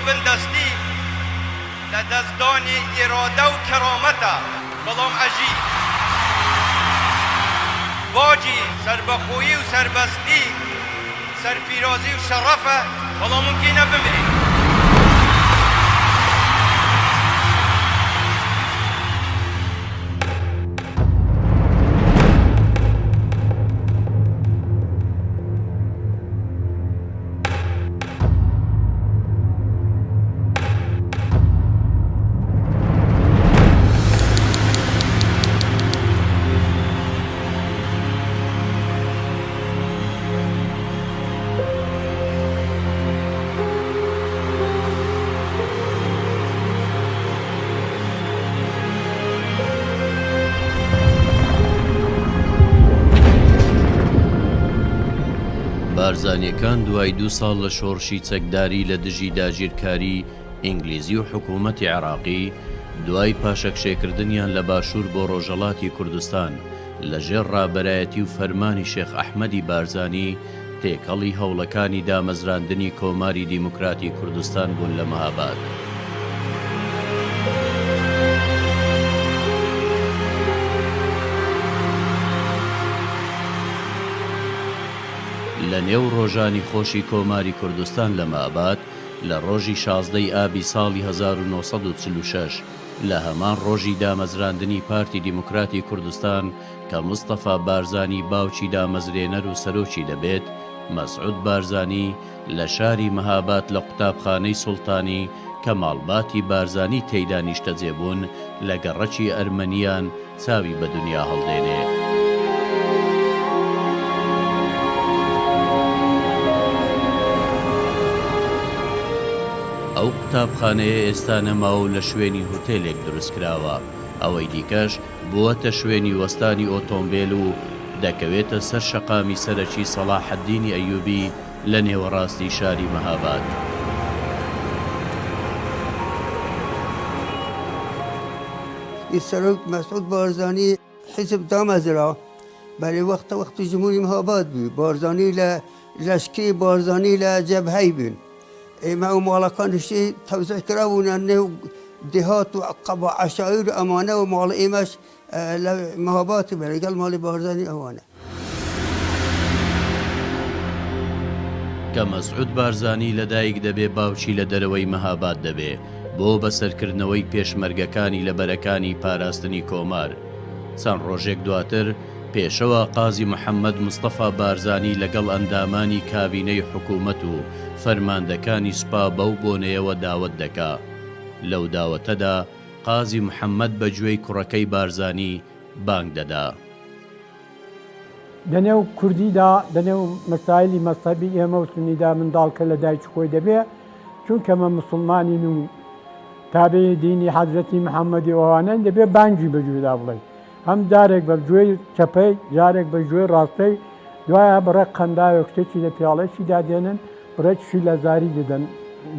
بندەستی، لەدەستدانی ئیرادە و کەرامەتە، بەڵام ئەژی. باجی سەربەخۆیی و سەربەستی، سەرفیرازی و شەڕەفە، بەڵام مومکینە بمرین. بارزانییەکان دوای دوو ساڵ لە شۆڕشی چەکداری لە دژی داگیرکاری ئینگلیزی و حکوومەتی عێراقی، دوای پاشەکشێکردنیان لە باشوور بۆ ڕۆژهەڵاتی کوردستان لە ژێر ڕابەرایەتی و فەرمانی شێخ ئەحمەدی بارزانی تێکەڵی هەوڵەکانی دامەزراندنی کۆماری دیموکراتی کوردستان بوون لە مهاباد. لە نێو ڕۆژانی خۆشی کۆماری کوردستان لە مەهاباد، لە ڕۆژی 16 ی ئابی ساڵی 1946، لە هەمان ڕۆژی دامەزراندنی پارتی دیموکراتی کوردستان کە مستەفا بارزانی باوکی دامەزرێنەر و سەرۆکی دەبێت، مەسعود بارزانی لە شاری مەهاباد لە قوتابخانەی سوڵتانی کە ماڵباتی بارزانی تێیدا نیشتەجێ بوون لە گەڕەکی ئەرمەنیان چاوی بە دونیا هەڵدێنێ. ئەو قوتابخانەیە ئێستا نەماوە و لە شوێنی هوتێلێک دروست کراوە، ئەوەی دیکەش بووەتە شوێنی وەستانی ئۆتۆمبێل و دەکەوێتە سەر شەقامی سەرەکی سەڵاحەدینی ئەیوبی لە نێوەڕاستی شاری مەهاباد. ی سەرۆک مەسعود بارزانی حیزب دامەزرا، بەێ وەختە وەختی جمهوری مهاباد بوی، بارزانی لە لەشکری بارزانی لە جەبهەی بوین، ئێمە ئەو ماڵەکانیشی تەوزیع کرابوونە نێو دێهات و قەبا عەشایر و ئەمانە و ماڵی ئێمەش لە مهاباد بوو لەگەڵ ماڵی بارزانی ئەوانە. کە مەسعود بارزانی لەدایک دەبێ باوکی لە دەرەوەی مەهاباد دەبێ بۆ بەسەرکردنەوەی پێشمەرگەکانی لە بەرەکانی پاراستنی کۆمار. چەند ڕۆژێک دواتر پێشەوا قازی محەمەد مستەفا بارزانی لەگەڵ ئەندامانی کابینەی حکوومەت و فەرماندەکانی سوپا بەو بۆنەیەوە داوەت دەکا. لەو داوەتەدا قازی محەمەد بە گوێی کوڕەکەی بارزانی بانگ دەدا. دەنێو کوردیدا، دەنێو مەسایلی مەزهەبی ئێمە و سوننیدا منداڵ کە لە دایکی خۆی دەبێ، چونکە مە موسڵمانین و تابعی دینی حەزرەتی محەممەدی و ئەوانەین، دەبێ بانگی بە گوێدا بڵێی. هەم جارێک بە گوێی چەپەی، جارێک بە گوێی ڕاستەی، دوایە بڕێک قەنداوێک شتێکی لە پیاڵەیەکیدا دێنن، بڕێکیشی لە زاری دەدەن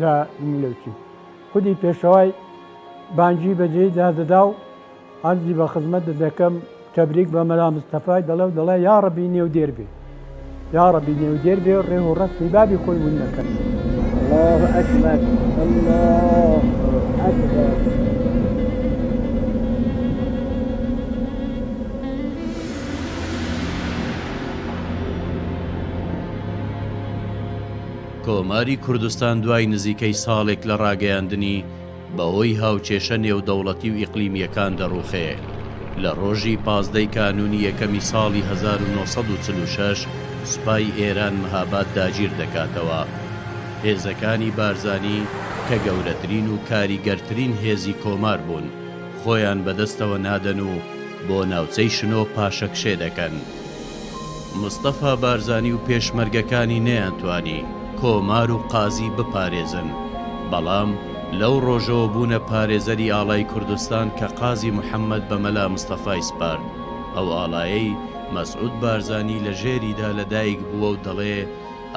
لە ملوکی. خودی پێشەوای بانگی بە جێیدا دەدا و عەرزی بە خزمەتت دەکەم تەبریک بە مەلا مستەفای دەڵێ و دەڵێ یاڕەبی نێو دێر بێ یاڕەبی نێو دێر بێ ڕێ و ڕەسمی بابی خۆی ون نەکەن. اللە اکبر اللە اکبر. کۆماری کوردستان دوای نزیکەی ساڵێک لە ڕاگەیاندنی، بەهۆی هاوکێشە نێودەوڵەتی و ئیقلیمییەکان دەڕووخێ. لە ڕۆژی 15 ی کانوونی یەکەمی ساڵی 1946 سوپای ئێران مهاباد داگیر دەکاتەوە. هێزەکانی بارزانی کە گەورەترین و کاریگەرترین هێزی کۆمار بوون، خۆیان بەدەستەوە نادەن و بۆ ناوچەی شنۆ پاشەکشێ دەکەن. مستەفا بارزانی و پێشمەرگەکانی نەیانتوانی کۆمار و قازی بپارێزن، بەڵام لەو ڕۆژەوە بوونە پارێزەری ئاڵای کوردستان کە قازی محەمەد بە مەلا مستەفای سپارد، ئەو ئاڵایەی مەسعود بارزانی لە ژێریدا لە دایک بووە و دەڵێ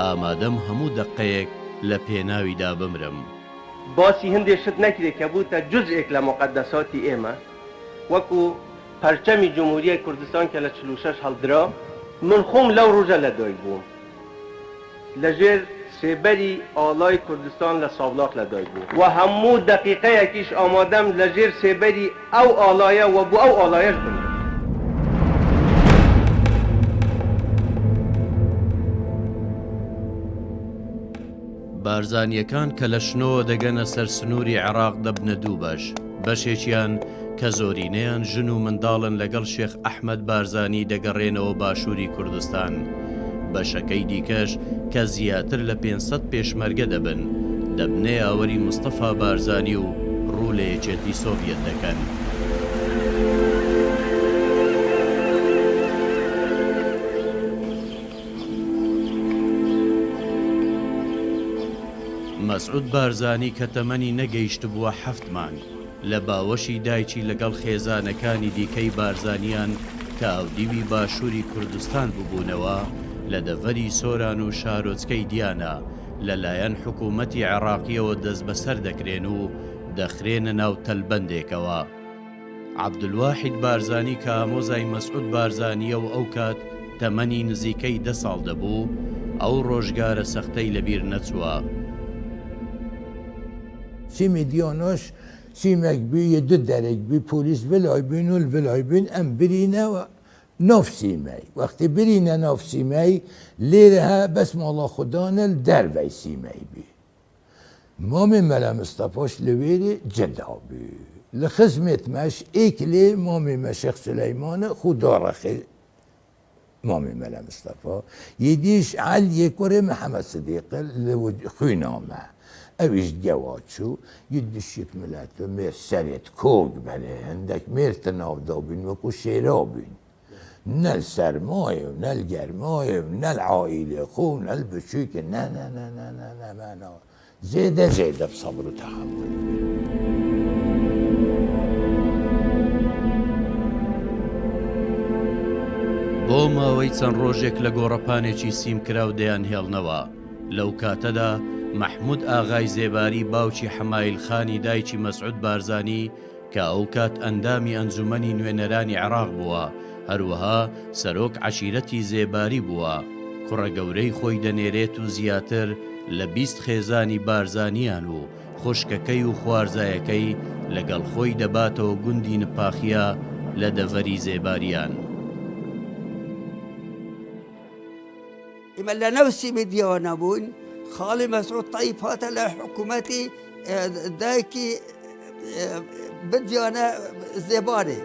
ئامادەم هەموو دەققەیەک لە پێناویدا بمرم. باسی هەندێ شت نەکرێ کە بووتە جوزئێک لە موقەدەساتی ئێمە، وەکوو پەرچەمی جمهوریای کوردستان کە لە 46 هەڵدرا، من خۆم لەو ڕۆژە لە دایک بووم لە ژێر سێبەری ئاڵای کوردستان لە سابڵاخ لە دایک بووم و هەموو دەقیقەیەکیش ئامادەم لە ژێر سێبەری ئەو ئاڵایە و بۆ ئەو ئاڵایەش بمرم. بارزانییەکان کە لە شنۆوە دەگەنە سەر سنووری عێراق دەبنە دوو بەش، بەشێکیان کە زۆرینەیان ژن و منداڵن لەگەڵ شێخ ئەحمەد بارزانی دەگەڕێنەوە باشووری کوردستان، بەشەکەی دیکەش کە زیاتر لە 500 پێشمەرگە دەبن، دەبنە یاوەری مستەفا بارزانی و ڕوو لە یەکێتی سۆڤیەت دەکەن. مەسعود بارزانی کە تەمەنی نەگەیشتبووە حەفت مانگ، لە باوەشی دایکی لەگەڵ خێزانەکانی دیکەی بارزانیان کە ئاودیوی باشووری کوردستان ببوونەوە، لە دەڤەری سۆران و شارۆچکەی دیانا لە لایەن حکوومەتی عێڕاقییەوە دەستبەسەر دەکرێن و دەخرێنە ناو تەلبەندێکەوە. عەبدولواحید بارزانی کە ئامۆزای مەسعود بارزانییە و ئەوکات تەمەنی نزیکەی دە ساڵ دەبوو، ئەو ڕۆژگارە سەختەی لەبیر نەچووە. سیمی دیاناش سیمێک بی یە دو دەرک بی پۆلیس ڤلای بین و ڤلای بین ئەم برینە ناف سیمەی وەختی برینە ناف سیمەی لێرە هە بەس ماڵا خودانل دەرڤەی سیمەی بی مامی مەلا مستەفاش لە وێرێ جەدا بی لە خزمێت مەش ئێک لێ مامی مە شێخ سولەیمانە خو داڕەخێ مامی مەلا مستەفا یدیش عەلیێ کوڕێ محەمەد سدیقە لە خوینا مە ئەویش گەوا چوو یدیش یەک ملەت مێر سەرێت کۆک بەرێ هەندەک مێر تەناو دابین وەکو شێرا بین نە سەرمایە و نە گەرمایە و نە عائیلێ خۆ و نە بچووکە نە نە نە نە نە نە مانا زێدە زێدە سەبر و تەحەمول بێ. بۆ ماوەی چەند ڕۆژێک لە گۆڕەپانێکی سیمکراو دەیانهێڵنەوە، لەو کاتەدا مەحموود ئاغای زێباری باوکی حەمایل خانی دایکی مەسعود بارزانی کە ئەوکات ئەندامی ئەنجومەنی نوێنەرانی عێراق بووە، هەروەها سەرۆک عەشیرەتی زێباری بووە، کوڕە گەورەی خۆی دەنێرێت و زیاتر لە 20 خێزانی بارزانیان و خوشکەکەی و خوارزایەکەی لەگەڵ خۆی دەباتەوە گوندی نپاخیا لە دەڤەری زێباریان. ئێمە لە ناو سیمیدیەوە نەبووین، خاڵی مەسعود تەیب هاتە لە حکوومەتی دایکی بدیانە زێبارێ.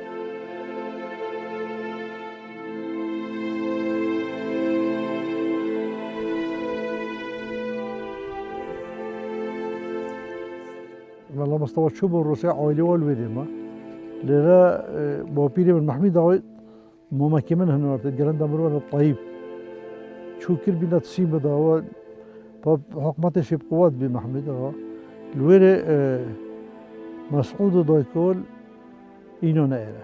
مەلا مستەفا چوو بۆ ڕووسیا عایلەی وا لوێ دێمە لێرە باپیری من مەحمی داوای مامەکی من هەنوارتە گەرەندە مروانە تەیب چوو کرد بینە تسیم بەداوە حکومەتێکی بقوات بی مەحمید ئاغا لوێرێ مەسعود و دایکۆل ئینۆ نەئێرە.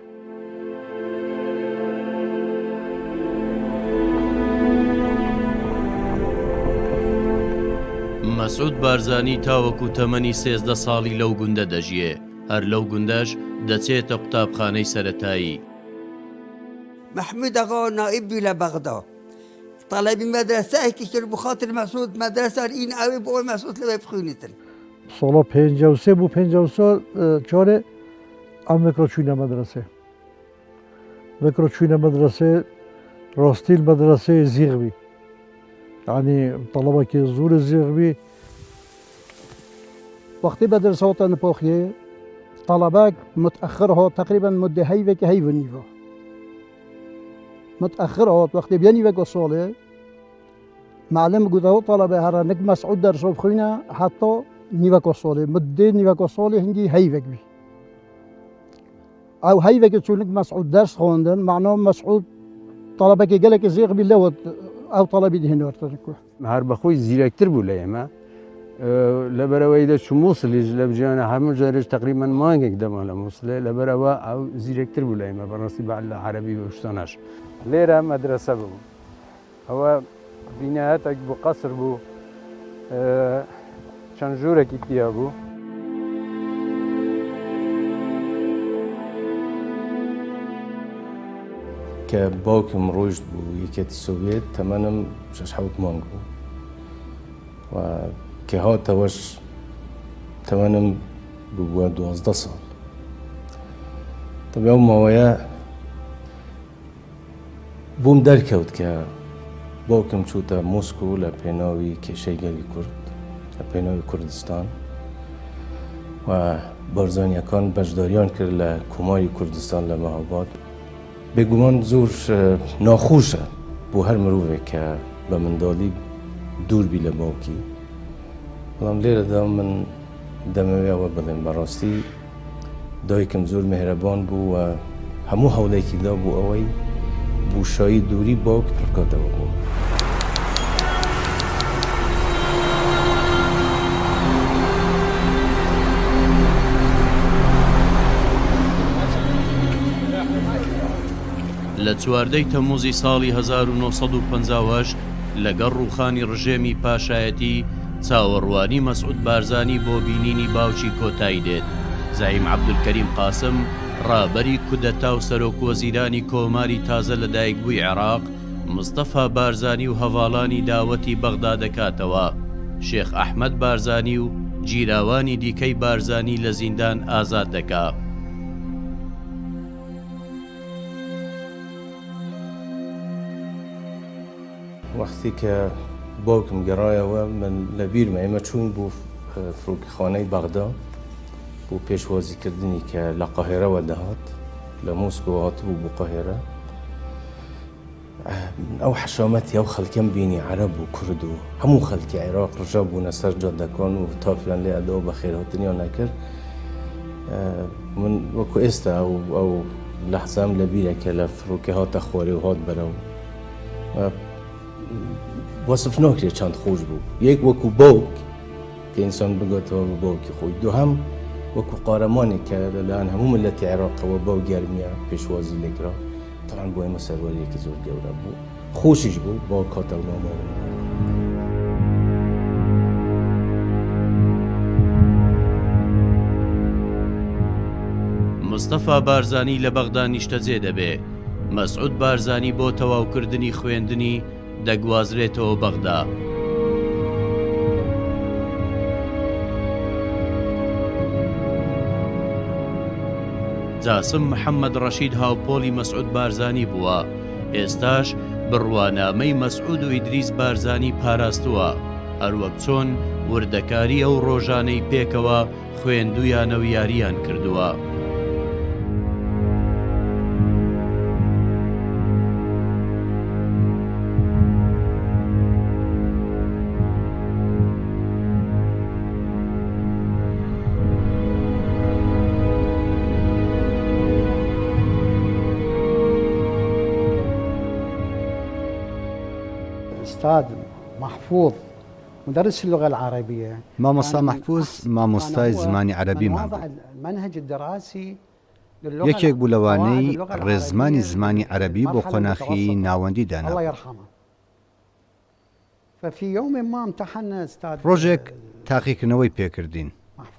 مەسعود بارزانی تاوەکو تەمەنی 13 ساڵی لەو گوندە دەژیێ، هەر لەو گوندەش دەچێتە قوتابخانەی سەرەتایی. مەحمود ئاغا نائیب بوو لە بەغدا. تەڵەبی مەدرەسەیەکی کرد بۆ خاتر مەسعود مەدرەسە ئین ئەوێ بۆ ئەوەی مەسعود لەوێ بخوێنیتن. ساڵا 53 بۆ 54 ئەم وێکڕا چووینە مەدرەسێ. وێکڕا چووینە مەدرەسێ ڕاستیل مەدرەسێ زیغ بی. یعنی تەڵەبەکی زۆر زیغ بی. وەختی مەدرەسە هاتە نپاخیێ تەڵەبەک متأخر هات تقریبا مدە هەیڤێکی هەیڤ و نیڤە. متأخر هات وەختی بیانی وەک ساڵێ معلم گوتەوە طلبه هەرە نک مەسعود دەرسۆ بخوینە حتا نیوەکە ساڵێ مدێ نیوەکە ساڵێ هەنگی هەیڤێک بی ئەو هەیڤێکی چوونک مەسعود دەرس خوێندن مەعنا مەسعود طلبەکی گەلێکی زیغ بی لەوە ئەو طلبی دهێنوەرتەکوە هەر بەخۆی زیرەکتر بوو لە ئێمە لەبەرەوەی دەچوو مووسلیش لە بجیانە هەموو جارێک تقریبا مانگێک دەما لە مووسلێ لەبەرەوە ئەو زیرەکتر بوو لە ئێمە بەڕاستی بە لە عەرەبی و شتانەش. لێرە مەدرەسە بوو ئەوە بینایەتێک بوو قەسر بوو چەند ژوورێکی تیا بوو. کە باوکم ڕۆیشت بۆ یەکێتی سۆڤێت تەمەنم شەش حەوت مانگ بوو. و کە هاتەوەش تەمەنم ببووە 12 ساڵ. تەبی ئەو ماوەیە بۆم دەرکەوت کە باوکم چووتە مۆسکۆ لە پێناوی کێشەی گەلی کورد، لە پێناوی کوردستان و بارزانیەکان بەشداریان کرد لە کۆماری کوردستان لە مەهاباد. بێگومان زۆر ناخۆشە بۆ هەر مرۆڤێک کە بە منداڵی دوور بی لە باوکی، بەڵام لێرەدا من دەمەوێ ئەوە بڵێم بەڕاستی دایکم زۆر میهرەبان بوو و هەموو هەوڵێکی دا بۆ ئەوەی بۆشایی دووری باوک پڕ بکاتەوە بۆ من. لە چواردەی تەمموزی ساڵی 1958 لەگەڵ ڕووخانی ڕژێمی پاشایەتی، چاوەڕوانی مەسعود بارزانی بۆ بینینی باوکی کۆتایی دێت، زەعیم عەبدولکەریم قاسم، ڕابەری کودەتا و سەرۆکوەزیرانی کۆماری تازە لەدایکبووی عێراق، مستەفا بارزانی و هەڤاڵانی داوەتی بەغدا دەکاتەوە، شێخ ئەحمەد بارزانی و گیراوانی دیکەی بارزانی لە زیندان ئازاد دەکا. وەختی کە باوکم گەڕایەوە من لە بیرمە ئێمە چووین بۆ فڕۆکەخانەی بەغدا بۆ پێشوازیکردنی کە لە قاهێرەوە دەهات لە مۆسکۆ هاتبوو بۆ قاهێرە ئەو حەشامەتی ئەو خەڵکەم بینی عەرەب و کورد و هەموو خەڵکی عێراق ڕژا بوونە سەر جادەکان و تافیان لێ ئەداوە بەخێرهاتنیان نەکرد من وەکو ئێستا ئەو ئەو لەحزەم لە بیرە کە لە فڕۆکە هاتە خوارێ و هات بەرەو وەسف ناکرێت چەند خۆش بوو یەک وەکو باوک کە ئینسان بگاتەوە بە باوکی خۆی دووهەم وەکو قارەمانێک کە لەلایەن هەموو ملەتی عێراقەوە بەو گەرمیە پێشوازی لێکرا تەبعەن بۆ ئێمە سەروەریەکی زۆر گەورە بوو خۆشیش بوو باوک هاتەوە ناو ماڵی. مستەفا بارزانی لە بەغدا نیشتەجێ دەبێ. مەسعود بارزانی بۆ تەواوکردنی خوێندنی دەگوازرێتەوە بەغدا. جاسم محەمەد ڕەشید هاوپۆلی مەسعود بارزانی بووە، ئێستاش بڕوانامەی مەسعود و ئیدریس بارزانی پاراستووە، هەروەک چۆن وردەکاری ئەو ڕۆژانەی پێکەوە خوێندوویانە و یارییان کردووە. استاد محفوظ مدرس اللغە العربیە مامۆستا مەحفوز مامۆستای زمانی عەرەبیمان بوو. یەکێک بوو لەوانەی ڕێزمانی زمانی عەرەبی بۆ قۆناخی ناوەندی دانابوو. ڕۆژێک تاقیکردنەوەی پێکردین،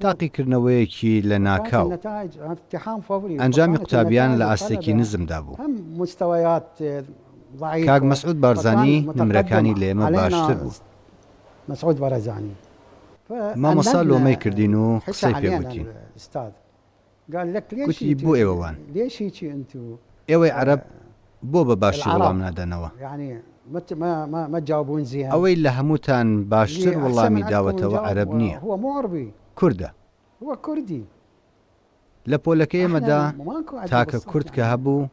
تاقیکردنەوەیەکی لەناکاو، ئەنجامی قوتابیان لە ئاستێکی نزمدا بوو. کاک مەسعود بارزانی نمرەکانی لە ئێمە باشتر بوو. مامۆستا لۆمەی کردین و قسەی پێ گوتین. گوتی بۆ ئێوە وان؟ ئێوەی عەرەب بۆ بە باشی وەڵام نادەنەوە؟ ئەوەی لە هەمووتان باشتر وەڵامی داوەتەوە عەرەب نییە، کوردە. لە پۆلەکەی ئێمەدا تاکە کورد کە هەبوو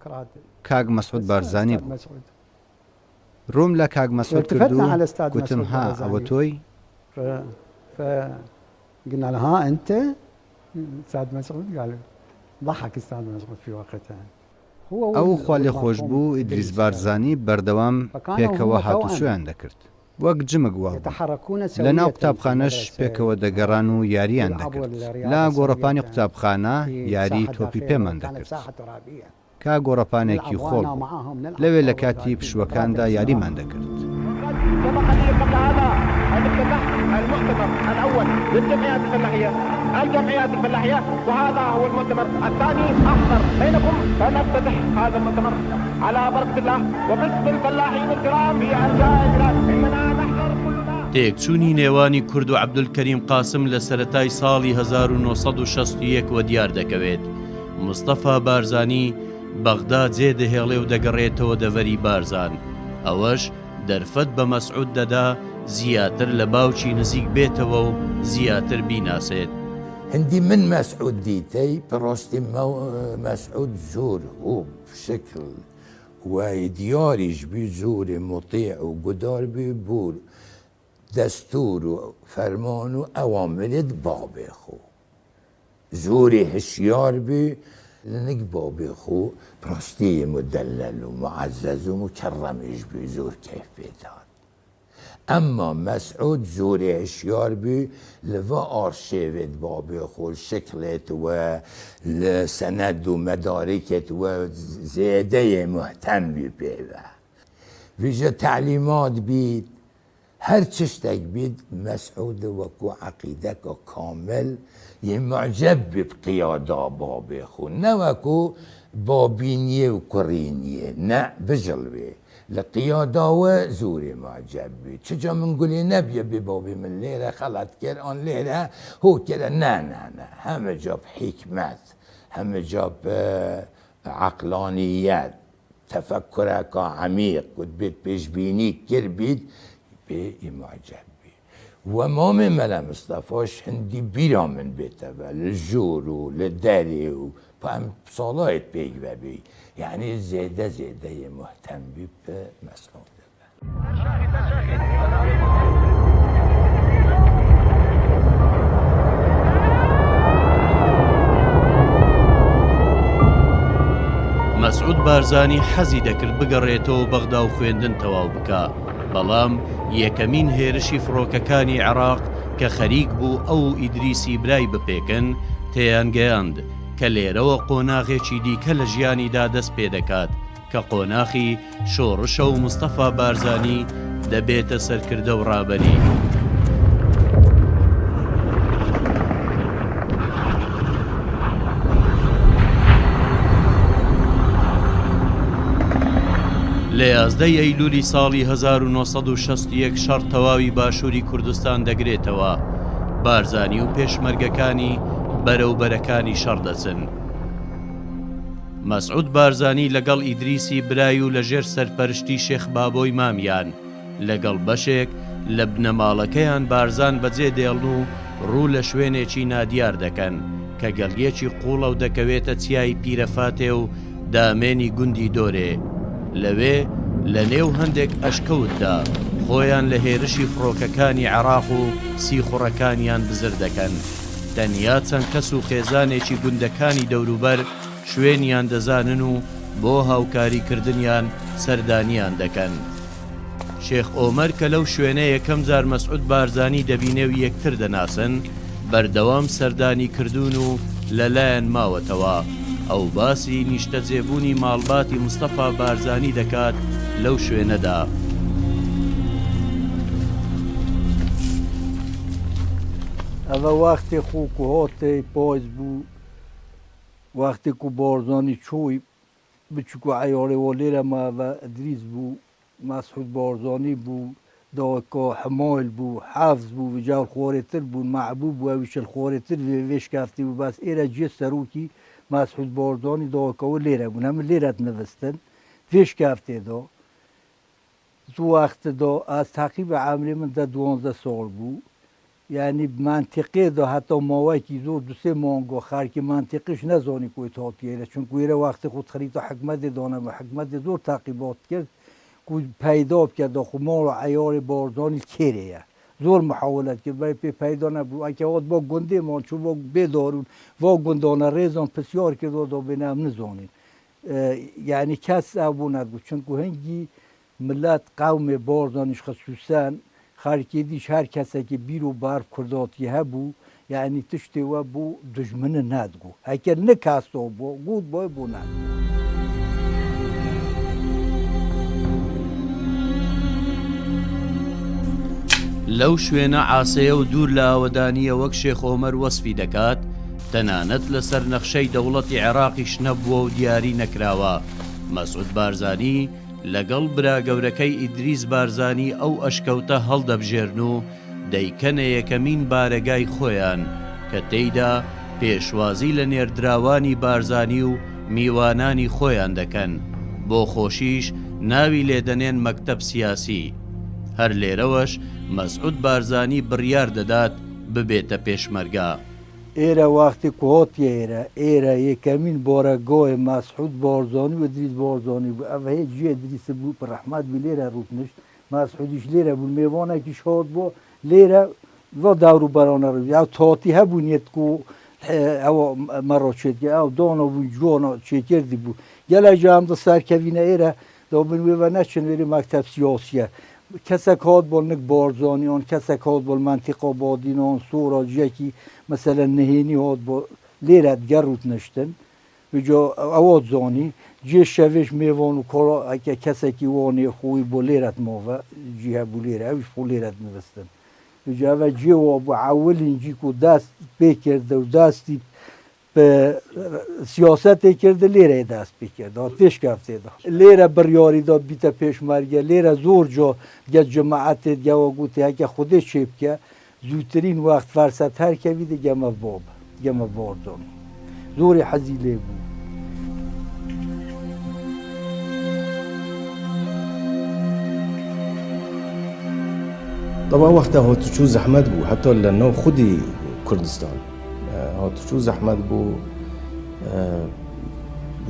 کاک مەسعود بارزانی بوو. رووم لە کاک مەسعود کرد و گوتم ها ئەوە تۆی؟ ئەو خوالێخۆشبوو ئیدریس بارزانی بەردەوام پێکەوە هاتوچۆیان دەکرد. وەک جمک وابوون. لەناو قوتابخانەش پێکەوە دەگەڕان و یارییان دەکرد. لە گۆڕەپانی قوتابخانە یاریی تۆپی پێمان دەکرد. کە گۆڕەپانێکی خۆڵ بوو. لەوێ لە کاتی پشووەکاندا یاریمان دەکرد. تێکچوونی نێوانی کورد و عەبدولکەریم قاسم لە سەرەتای ساڵی 1961 وە دیار دەکەوێت. مستەفا بارزانی بەغدا جێ دەهێڵێ و دەگەڕێتەوە دەڤەری بارزان. ئەوەش دەرفەت بە مەسعود دەدا زیاتر لە باوکی نزیک بێتەوە و زیاتر بیناسێت. هندی من مەسعود دیتەی پڕۆستی مەسعود زۆر هوب شکل و دیاریش بی زۆر موتیع و گودار بی بور دەستور و فەرمان و ئەوامرت بابێ خو زۆری هشیار بی لنک بابێ خو پڕۆستی مدلل و معزز و مکرەمیش بی زۆر کەیف پێدات. ئەمما مەسعود زۆرێ هشیار بی لە ڤا ئارشێڤێت بابێ خۆ شکلێت و لە سەنەد و مەدارکێت و زێدەیێ موهتەم بی پێ ڤە ڤیژە تەعلیمات بیت هەر چشتەک بیت مەسعود وەکو عەقیدەکا کامل یێ موعجەب بی بقیادا بابێ خۆ نەوەکو بابینیێ و کوڕینیێ نە بژڵوێ لە قیاداوە زۆرێ موعجەب بی چجا من گولێ نەبیە بێ بابێ من لێرە خەڵەت کر ئان لێرە هۆ کرە نا نا نا هەمە جا حیکمەت هەمە جا عەقلانیەت تەفەکورەکا عەمیق گوت بێت پێشبینی کر بیت بێ ئی موعجەب بی وە مامێ مەلا مستەفاش هندی بیرا من بێتەڤە لە ژۆر و لە دەرێ و پا ئەم ساڵایت پێک ڤە بی یەعنی زێدە زێدەیێ موهتەم بی پە مەسعود ڤە. مەسعود بارزانی حەزی دەکرد بگەڕێتەوە بەغدا و خوێندن تەواو بکا، بەڵام یەکەمین هێرشی فڕۆکەکانی عێراق کە خەریک بوو ئەو و ئیدریسی برای بپێکن، تێیانگەیاند کە لێرەوە قۆناغێکی دیکە لە ژیانیدا دەست پێدەکات کە قۆناخی شۆڕشە و مستەفا بارزانی دەبێتە سەرکردە و ڕابەری. لە 11 ئەیلولی ساڵی 1961 شەڕ تەواوی باشووری کوردستان دەگرێتەوە، بارزانی و پێشمەرگەکانی بەرەو بەرەکانی شەڕ دەچن. مەسعود بارزانی لەگەڵ ئیدریسی برای و لەژێر سەرپەرشتی شێخ بابۆی مامیان، لەگەڵ بەشێک لە بنەماڵەکەیان بارزان بەجێ دێڵن و ڕوو لە شوێنێکی نادیار دەکەن کە گەلیەکی قوڵە و دەکەوێتە چیای پیرەفاتێ و دامێنی گوندی دۆرێ. لەوێ لە نێو هەندێک ئەشکەوتدا خۆیان لە هێرشی فڕۆکەکانی عێراق و سیخوڕەکانیان بزر دەکەن. تەنیا چەند کەس و خێزانێکی گوندەکانی دەوروبەر شوێنیان دەزانن و بۆ هاوکاری کردنیان سەردانیان دەکەن. شێخ ئۆمەر کە لەو شوێنە یەکەم جار مەسعود بارزانی دەبینێ و یەکتر دەناسن، بەردەوام سەردانی کردوون و لە لایان ماوەتەوە. ئەو باسی نیشتەجێبوونی ماڵباتی مستەفا بارزانی دەکات لەو شوێنەدا. ئەڤە وەختێ خو کو هاتێ پایز بوو وەختێ کو بارزانی چوی بچوک و عەیاڵێ وا لێرە ما ئەڤە ئدریس بوو مەسعود بارزانی بوو داکا حمایل بوو حەفز بوو وجا الخوارێ تر بوون مەعبوب بوو ئەویش الخوارێ تر وێ وێ شکەفتی بوو بەس ئێرە جێ سەرۆکی مەسعود بارزانی داکاوە لێرە بوون هەمە لێرە نڤستن وێ شکەفتێ دا زو وەخت دا ئەز تەقریبا عەمرێ من دە دوانزە ساڵ بوو یانی مەنتیقێ دا هەتا ماوەیەکی زۆر دو سێ مانگا خەرکی مەنتیقیش نەزانی کوێ تاتیەیرە چونکو ئێرە وەختی خۆ خریتە حکومەتێ دانەبوو حکومەتێ زۆر تەقیبات کرد کو پەیدا بکە داخو ماڵ و عەیاڵێ بارزانی کێرێیە زۆر محاولەت کرد بەێ پێ پەیدا نەبوو ئەکە هات با گوندێ مان چوو با بێ دارون وا گوندانە ڕێزان پرسیار کرد وا دا بێنە ئەم نزانین یانی کەس ئەو بۆ نەدگوت چونکو هەنگی ملت قەومێ بارزانیش خسوسەن خەرکێ دیش هەر کەسەکی بیر و بەرف کورداتی هەبوو یەعنی تشتێ وە بۆ دوژمنە نەدگو هەکە نکەستۆ بۆ گوت بۆی بۆ نەدگو. لەو شوێنە عاسەیە و دوور لە ئاوەدانییە وەک شێخ ئۆمەر وەسفی دەکات، تەنانەت لەسەر نەخشەی دەوڵەتی عێراقیش نەبووە و دیاری نەکراوە، مەسعود بارزانی. لەگەڵ برا گەورەکەی ئیدریس بارزانی ئەو ئەشکەوتە هەڵدەبژێرن و دەیکەنە یەکەمین بارەگای خۆیان کە تێیدا پێشوازی لە نێردراوانی بارزانی و میوانانی خۆیان دەکەن، بۆ خۆشیش ناوی لێدەنێن مەکتەب سیاسی. هەر لێرەوەش مەسعود بارزانی بڕیار دەدات ببێتە پێشمەرگە. ئێرە وەختی کو هاتیە ئێرە، ئێرە یەکەمین بارەگای مەسعود بارزانی و ئیدریس بارزانی بوو، ئەڤ هێ جیێ ئیدریس بوو پر رەحمەت بی لێرە رووتنشت، مەسعودیش لێرە بوو، مێوانەکیش هات بۆ لێرە ڤا دەور و بەرانە روو، ئەو تاتی هەبوو نیەت کو ئەوە مەڕا چێتکە، ئەو دانا بوون جوانا چێکردی بوو، گەلەک جا ئەم دە سەرکەڤینە ئێرە دا بن وێڤە نەچن وێرێ مەکتەب سیاسیە کەسەک هات بۆ نک بارزانیان کەسەک هات بۆ مەنتیقا بادینان سۆرا جیەکی مەسەلەن نهێنی هات بۆ لێرە دگە رووت نشتن وجا ئەوات زانی جێ شەوێش مێوان و کۆڵا هەکە کەسەکی وانێ خۆی بۆ لێرەت ماڤە جی هەبوو لێرە ئەویش خۆ لێرەت نوستن وجا ئەڤە جێ وا بوو عەولین جی کو دەست پێ کردە و دەستی سیاسەتێ کرد لێرە دەست پێ کرد پێشکەفتێ دا لێرە بڕیاری دا بیتە پێشمەرگە لێرە زۆر جا گە جەماعەتێ گەوە گوتی هەکە خودێ چێ بکە زووترین وەخت فەرسەت هەر کەوی دە گەمە باب گەمە بارزانی زۆری حەزی لێ بوو. طبعا وەختە هاتوچوو زەحمەت بوو حتا لە ناو خودی کوردستان هاتوچوو زەحمەت بوو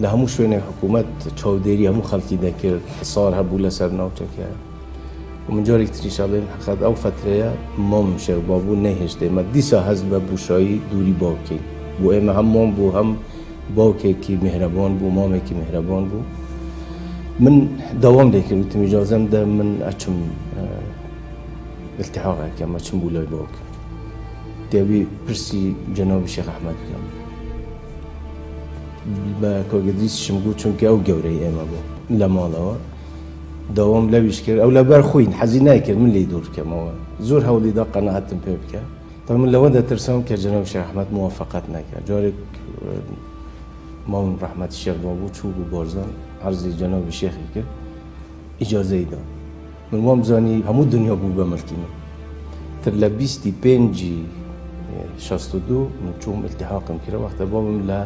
لە هەموو شوێنێک حکوومەت چاودێری هەموو خەڵکی دەکرد حسار هەبوو لەسەر ناوچەکە و من جارێک تریش ئەڵێم حقیقەت ئەو فەترەیە مامم شێخ بابوو نەیهێشت ئێمە دیسا هەست بە بوشایی دووری باوکین بۆ ئێمە هەم مام بوو هەم باوکێکی میهرەبان بوو مامێکی میهرەبان بوو من داوام لێ کرد وتم ئیجازەم دە من ئەچم التحاق ئەکەم ئەچم بوو لای باوکم دەبی پرسی جەنابی شێخ ئەحمەد بکەم بە کاک ئیدریسیشم گوت چونکە ئەو گەورەی ئێمە بوو لە ماڵەوە داوام لەویش کرد ئەو لەبەر خۆی حەزی نایکرد من لێی دوور بکەمەوە زۆر هەوڵی دا قەناعەتم پێ بکە تا من لەوە دەترسام کە جەناب شێخ ئەحمەد موافقەت نەکە جارێک مامم ڕەحمەتی شێخ بابوو چوو بوو بارزان عەرزی جەنابی شێخی کرد ئیجازەی دا من وام زانی هەموو دنیا بوو بە ملکی من تر لە بیستی پێنجی 62 من چووم التحاقم کرد وەختە بابم لە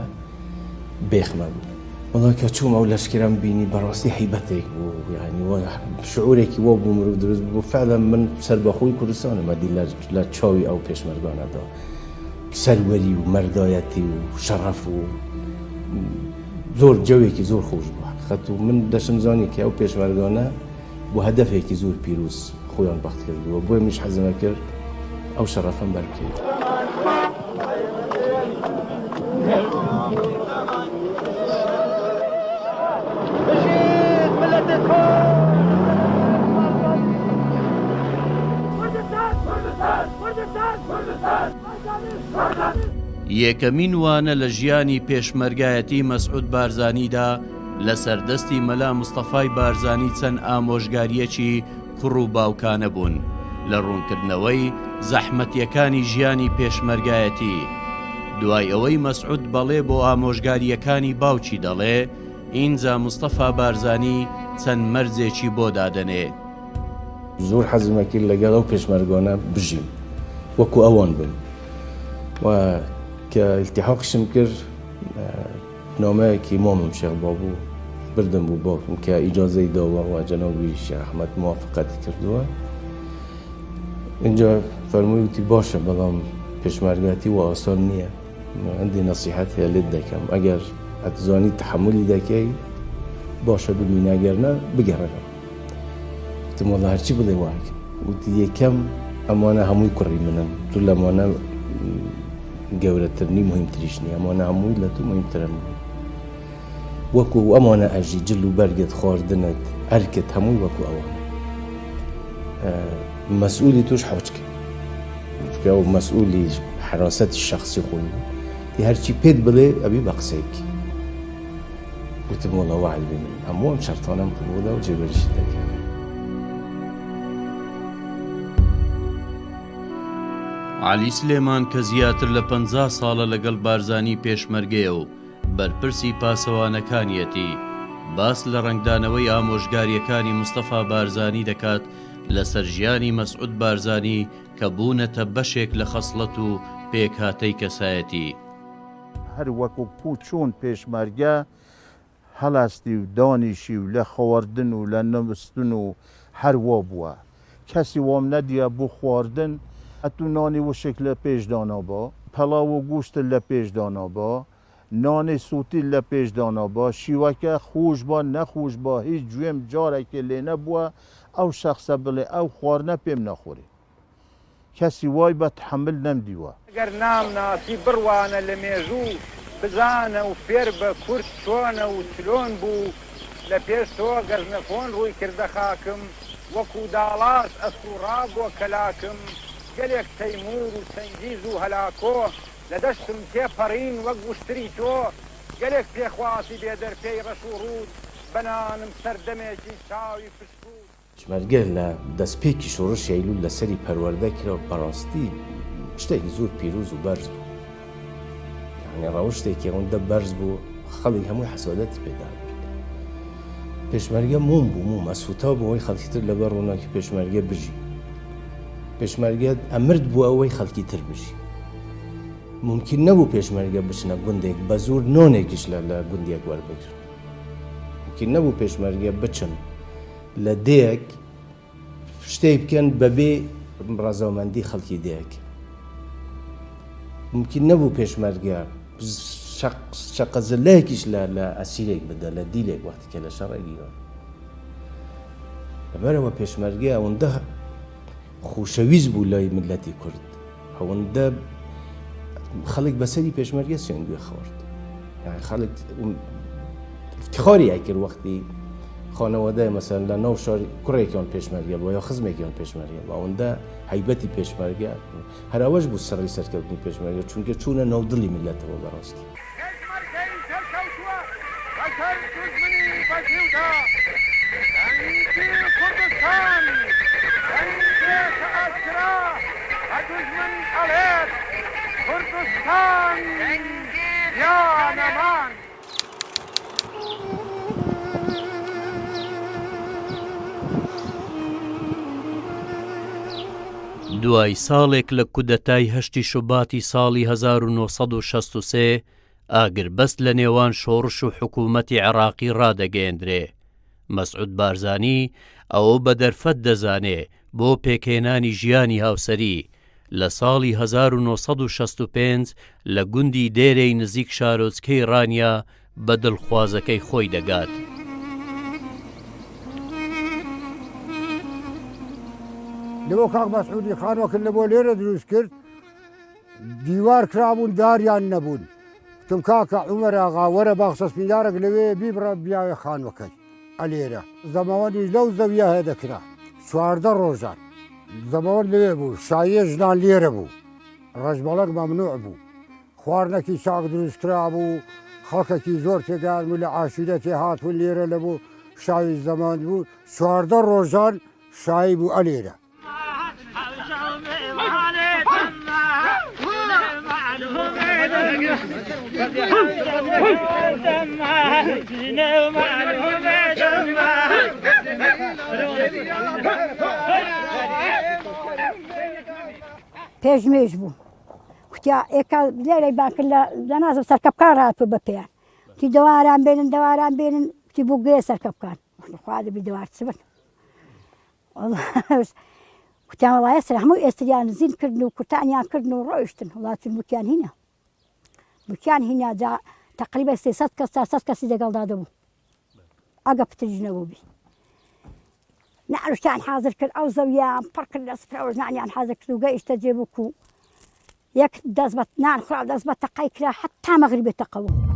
بێخمە بوو وەڵا کە چووم ئەو لەشکرم بینی بەڕاستی هەیبەتێک بوو یعنی شعورێکی وا بوو مرۆڤ دروست بوو فعلا من سەربەخۆی کوردستانم ئەدی لە چاوی ئەو پێشمەرگانەدا سەروەری و مەردایەتی و شەڕەف و زۆر جەوێکی زۆر خۆش بوو حقیقەت و من دەشم زانی کە ئەو پێشمەرگانە بۆ هەدەفێکی زۆر پیرۆز خۆیان بەخت کردووە بۆیە منیش حەزمە کرد ئەو شەڕەفەم بەربکەوێت. یەکەمین وانە لە ژیانی پێشمەرگایەتی مەسعود بارزانیدا لەسەر دەستی مەلا مستەفای بارزانی چەند ئامۆژگارییەکی کوڕ و باوکانە بوون لە ڕوونکردنەوەی زەحمەتییەکانی ژیانی پێشمەرگایەتی. دوای ئەوەی مەسعود بەڵێ بۆ ئامۆژگارییەکانی باوکی دەڵێ، ئینجا مستەفا بارزانی چەند مەرجێکی بۆ دادەنێ. زۆر حەزم ئەکرد لەگەڵ ئەو پێشمەرگانە بژیم وەکو ئەوان بم و کە ئیلتیحاقیشم کرد نامەیەکی مامم شێخ بابو بردم بۆ باوکم کە ئیجازەی داوە و جەنابی شێخ ئەحمەد موافقەتی کردووە اینجا فەرمووی وتی باشە بەڵام پێشمەرگاتی و ئاسان نییە هەندێ نەسیحەت هەیە لێت دەکەم ئەگەر ئەتزانی تەحەمولی دەکەی باشە بمینە ئەگەر نا بگەڕێرەوە وتم وەڵا هەرچی بڵێ واکەم وتی یەکەم ئەمانە هەمووی کوڕی منن تو لەمانە گەورەتر نی مهمتریش نیە ئەمانە هەمووی لە تو مهمترن وەکو ئەمانە ئەژی جل و بەرگت خواردنت ئەرکت هەمووی وەکو ئەوانە مەسئولی توش حۆچکە چونکە ئەو مەسئولی حراسەتی شخصی خۆی بوو هەرچی پێت بڵێ ئەبی بە قسەی بکەی وتم وەڵا وەعد بێ من هەموو ئەم شەرتانەم قبوڵە و جێبەجێشی دەکەم. عەلی سلێمان کە زیاتر لە 50 ساڵە لەگەڵ بارزانی پێشمەرگەیە و بەرپرسی پاسەوانەکانیەتی. باس لە ڕەنگدانەوەی ئامۆژگارییەکانی مستەفا بارزانی دەکات لەسەر ژیانی مەسعود بارزانی کە بوونەتە بەشێک لە خەسڵەت و پێکهاتەی کەسایەتی. هەر وەکو کو چۆن پێشمەرگە هەڵەستی و دانیشی و لە خواردن و لە نوستن و هەر وا بووە. کەسی وام نەدیە بۆ خواردن ئەتوو نانی وشک لە پێش دانابا، پەڵاو و گۆشتت لە پێش دانابا، نانی سوتیت لە پێش دانابا، شیوەکە خۆش با نەخۆش با هیچ گوێم جارەکێ لێ نەبووە ئەو شەخسە بڵێ ئەو خواردنە پێم ناخورێ. کەسی وای بە تحمل نەمدیوە. گەر نامناسی بڕوانە لە مێژوو بزانە و فێر بە کورد چۆنە و چلۆن بوو لە پێش تۆ گەزنەفۆن ڕووی کردە خاکم وەکوو داڵاش ئەسووڕا بۆ کەلاکم گەلێک تەیموور و چەنگیز و هەلاکۆ لە دەشتم تێپەڕین وەک وشتری تۆ گەلێک پێخواسی بێ دەرپێی ڕەش و ڕووت بە نانم سەردەمێکی چاوی پشکووت. پێشمەرگە لە دەستپێکی شۆڕشی ئەیلول لەسەری پەروەردە کرا و بەڕاستی شتێکی زۆر پیرۆز و بەرز بوو. یعنی ڕەوشتێکی ئەوەندە بەرز بوو خەڵک هەمووی حەسادەتی پێدا برد. پێشمەرگە موم بوو موم ئەسووتا بۆ ئەوەی خەڵکی تر لەبەر ڕووناکی پێشمەرگە بژی. پێشمەرگە ئەمرد بۆ ئەوەی خەڵکی تر بژی. مومکین نەبوو پێشمەرگە بچنە گوندێک بە زۆر نۆنێکیش لە لە گوندێک وەربگرن. مومکین نەبوو پێشمەرگە بچن لە دێیەک شتێک بکەن بەبێ ڕەزامەندی خەڵکی دێیەک. مومکین نەبوو پێشمەرگە شەقە زلەیەکیش لە لە ئەسیرێک بدە لە دیلێک وەختی کە لە شەڕ ئەگیران. لەبەرئەوە پێشمەرگە ئەوەندە خۆشەویست بوو لای میللەتی کورد ئەوەندە خەڵک بەسەری پێشمەرگە سوێندوێ خوارد یعنی خەڵک افتخاری ئەکرد وەختی خانەوادەی مەسەن لە ناو شار کوڕێکیان پێشمەرگە بوو یا خزمێکیان پێشمەرگە بوو ئەوەندە هەیبەتی پێشمەرگە هەر ئەوەش بوو سڕی سەرکەوتنی پێشمەرگە چونکە چوونە ناو دڵی میللەتەوە بەڕاستی. پێشمەرگەی سەرکەوتووە بەسەر دوژمنی بەزیودا، دەنگی کوردستان دەنگێکە ئاشکرا بە دوژمن ئەڵێت کوردستان یا نەمان. دوای ساڵێک لە کودەتای هەشتی شوباتی ساڵی 1963 ئاگربەست لە نێوان شۆڕش و حکوومەتی عێراقی ڕادەگەیەندرێ. مەسعود بارزانی ئەوە بە دەرفەت دەزانێ بۆ پێکهێنانی ژیانی هاوسەری، لە ساڵی 1965 لە گوندی دێرێی نزیک شارۆچکەی ڕانیە بە دڵخوازەکەی خۆی دەگات. لەبۆ کاک مەسعودی خانوەکە لەبۆ لێرە دروست کرد دیوار کرابوون داریان نەبوون وتم کاکە عومەر ئاغا وەرە باخچە سپیندارێک لەوێ بیبڕە بیاوێ خانوەکەی ئەلێرە زەماوەندیش لەو زەویە هەیە دەکرا 14 ڕۆژان زەماوەند لەوێ بوو شاییە ژنان لێرە بوو ڕەشبەڵەک مەمنوع بوو خواردنەکی چاک دروست کرابوو خەڵکەکی زۆر تێگان بوو لە عاشیرەتێ هاتبوون لێرە لە بوو شاوی زەمان بوو 14 ڕۆژان شایی بوو ئەلێرە پێشنوێژ بوو کوتیا ئێکا لێرەی بان کرد لە نازم سەرکەپکان ڕاتوە بە پێیان کوتی دەواران بێنن دەواران بێنن کوتی بۆ گوێ سەرکەپکان خوا دەبی دەوار چ بن کوتیان وڵا ئێستر هەموو ئێستریان زین کردن و کوتانیان کردن و ڕۆیشتن وڵا چون بوکیان هینا بوکیان هینا جا تقریبا 300 کەس 400 کەسی لەگەڵدا دەبوو ئەگە پتریش نەبووبی نعرشتیان حاضر کرد ئەو زەویان پڕ کرد لە سفرە و ژنانیان حاضر کرد و گەیشتە جێ بوو و یەک دەست بە نان خورا و دەست بە تەقەی کرا حەتا مەغریبێ تەقە بوو.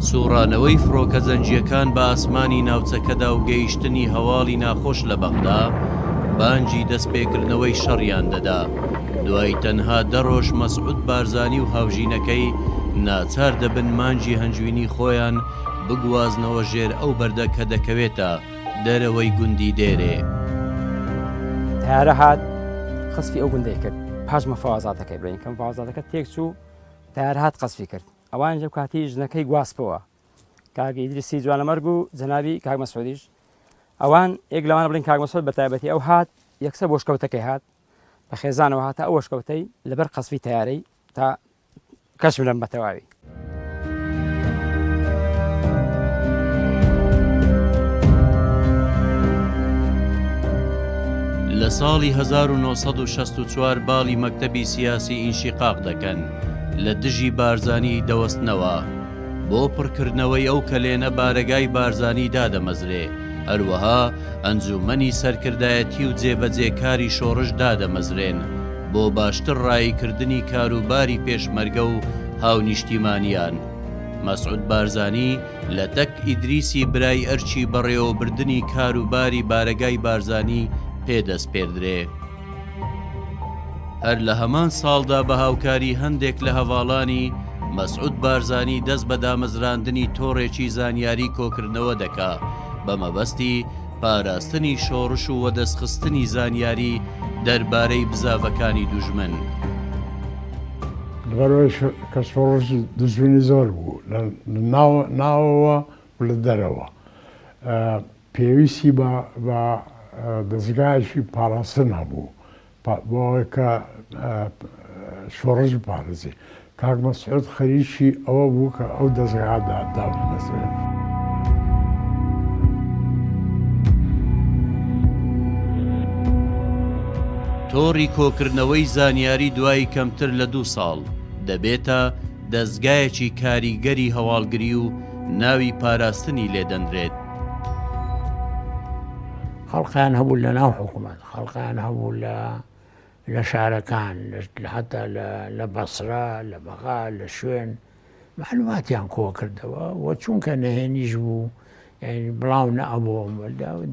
سوڕانەوەی فڕۆکە جەنگییەکان بە ئاسمانی ناوچەکەدا و گەیشتنی هەواڵی ناخۆش لە بەغدا، بانگی دەستپێکردنەوەی شەڕیان دەدا. دوای تەنها دە ڕۆژ مەسعود بارزانی و هاوژینەکەی ناچار دەبن مانگی هەنگوینی خۆیان بگوازنەوە ژێر ئەو بەردە کە دەکەوێتە دەرەوەی گوندی دێرێ. تەیارە هات قەسفی ئەو گوندەی کرد. پاش مفاوەزاتەکەی بڵێین کە مفاوەزاتەکە تێکچوو تەیار هات قەسفی کرد ئەوان لەو کاتی ژنەکەی گواستەوە کاک ئیدریسی جوانەمەرگ و جەنابی کاک مەسعودیش ئەوان یەک لەوانە بڵین کاک مەسعود بە تایبەتی ئەو هات یەکسەر بۆ شکەوتەکەی هات بە خێزانەوە هاتە ئەو شکەوتەی لەبەر قەسفی تەیارەی تا کەش بلم بە تەواوی. لە ساڵی 1964 باڵی مەکتەبی سیاسی ئینشیقاق دەکەن لە دژی بارزانی دەوەستنەوە بۆ پڕکردنەوەی ئەو کەلێنە بارەگای بارزانی دادەمەزرێ هەروەها ئەنجوومەنی سەرکردایەتی و جێبەجێکاری شۆڕش دادەمەزرێن بۆ باشتر ڕاییکردنی کاروباری پێشمەرگە و هاونیشتیمانیان. مەسعود بارزانی لە تەک ئیدریسی برای ئەرکی بەڕێوەبردنی کاروباری بارەگای بارزانی پێ دەسپێردرێ. هەر لە هەمان ساڵدا بە هاوکاری هەندێک لە هەڤاڵانی، مەسعود بارزانی دەست بە دامەزراندنی تۆڕێکی زانیاری کۆکردنەوە دەکا بە مەبەستی پاراستنی شۆڕش و وەدەستخستنی زانیاری دەربارەی بزاڤەکانی دوژمن. لەبەرئەوەی کە شۆڕش دوژمنی زۆر بوو لە ناوەوە و لە دەرەوە پێویستی بە دەزگایەکی پاراستن هەبوو بۆ ئەوەی کە شۆڕش بپارێزێ. کاک مەسعود خەریکی ئەوە بوو کە ئەو دەزگا دابمەزرێنێ. تۆڕی کۆکردنەوەی زانیاری دوای کەمتر لە دوو ساڵ، دەبێتە دەزگایەکی کاریگەری هەواڵگری و ناوی پاراستنی لێ دەنرێت. خەڵقیان هەبوو لە ناو حکوومەت، خەڵقیان هەبوو لە لە شارەکان، حەتا لە بەسرە، لە بەغا، لە شوێن مەعلوماتیان کۆ کردەوە و چونکە نەهێنیش بوو یانی بڵاو نەئەبۆوە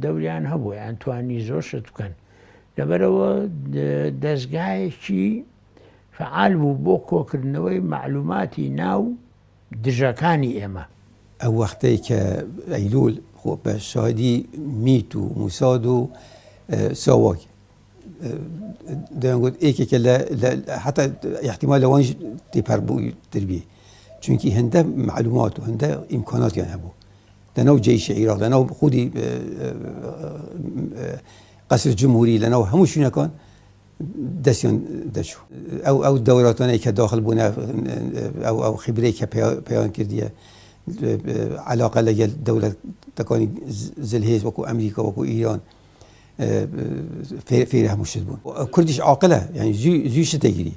دەوریان هەبوو یان توانی زۆر شت بکەن لەبەرەوە دەزگایەکی فعال بوو بۆ کۆکردنەوەی مەعلوماتی ناو دژەکانی ئێمە. ئەو وەختەی کە ئەیلوول خۆ بە شاهیدی میت و موساد و ساواک دەیانگوت یەکێکە لە حتا احتیمال لەوانیش تێپەر بوو تربی چونکی هەندە معلومات و هەندە ئیمکاناتیان هەبوو لەناو جەیشی عیراق لەناو خودی قەسر جمهوری لەناو هەموو شوێنەکان دەستیان دەچوو ئەو ئەو دەوراتانەی کە داخل بوونە ئەو ئەو خیبرەی کە پەیان کردیە علاقە لەگەل دەولەتەکانی زلهێز وەکو ئەمریکا وەکو ئیران فێری هەموو شت بوون کوردیش عاقلە یعنی زووی شت دەگیری.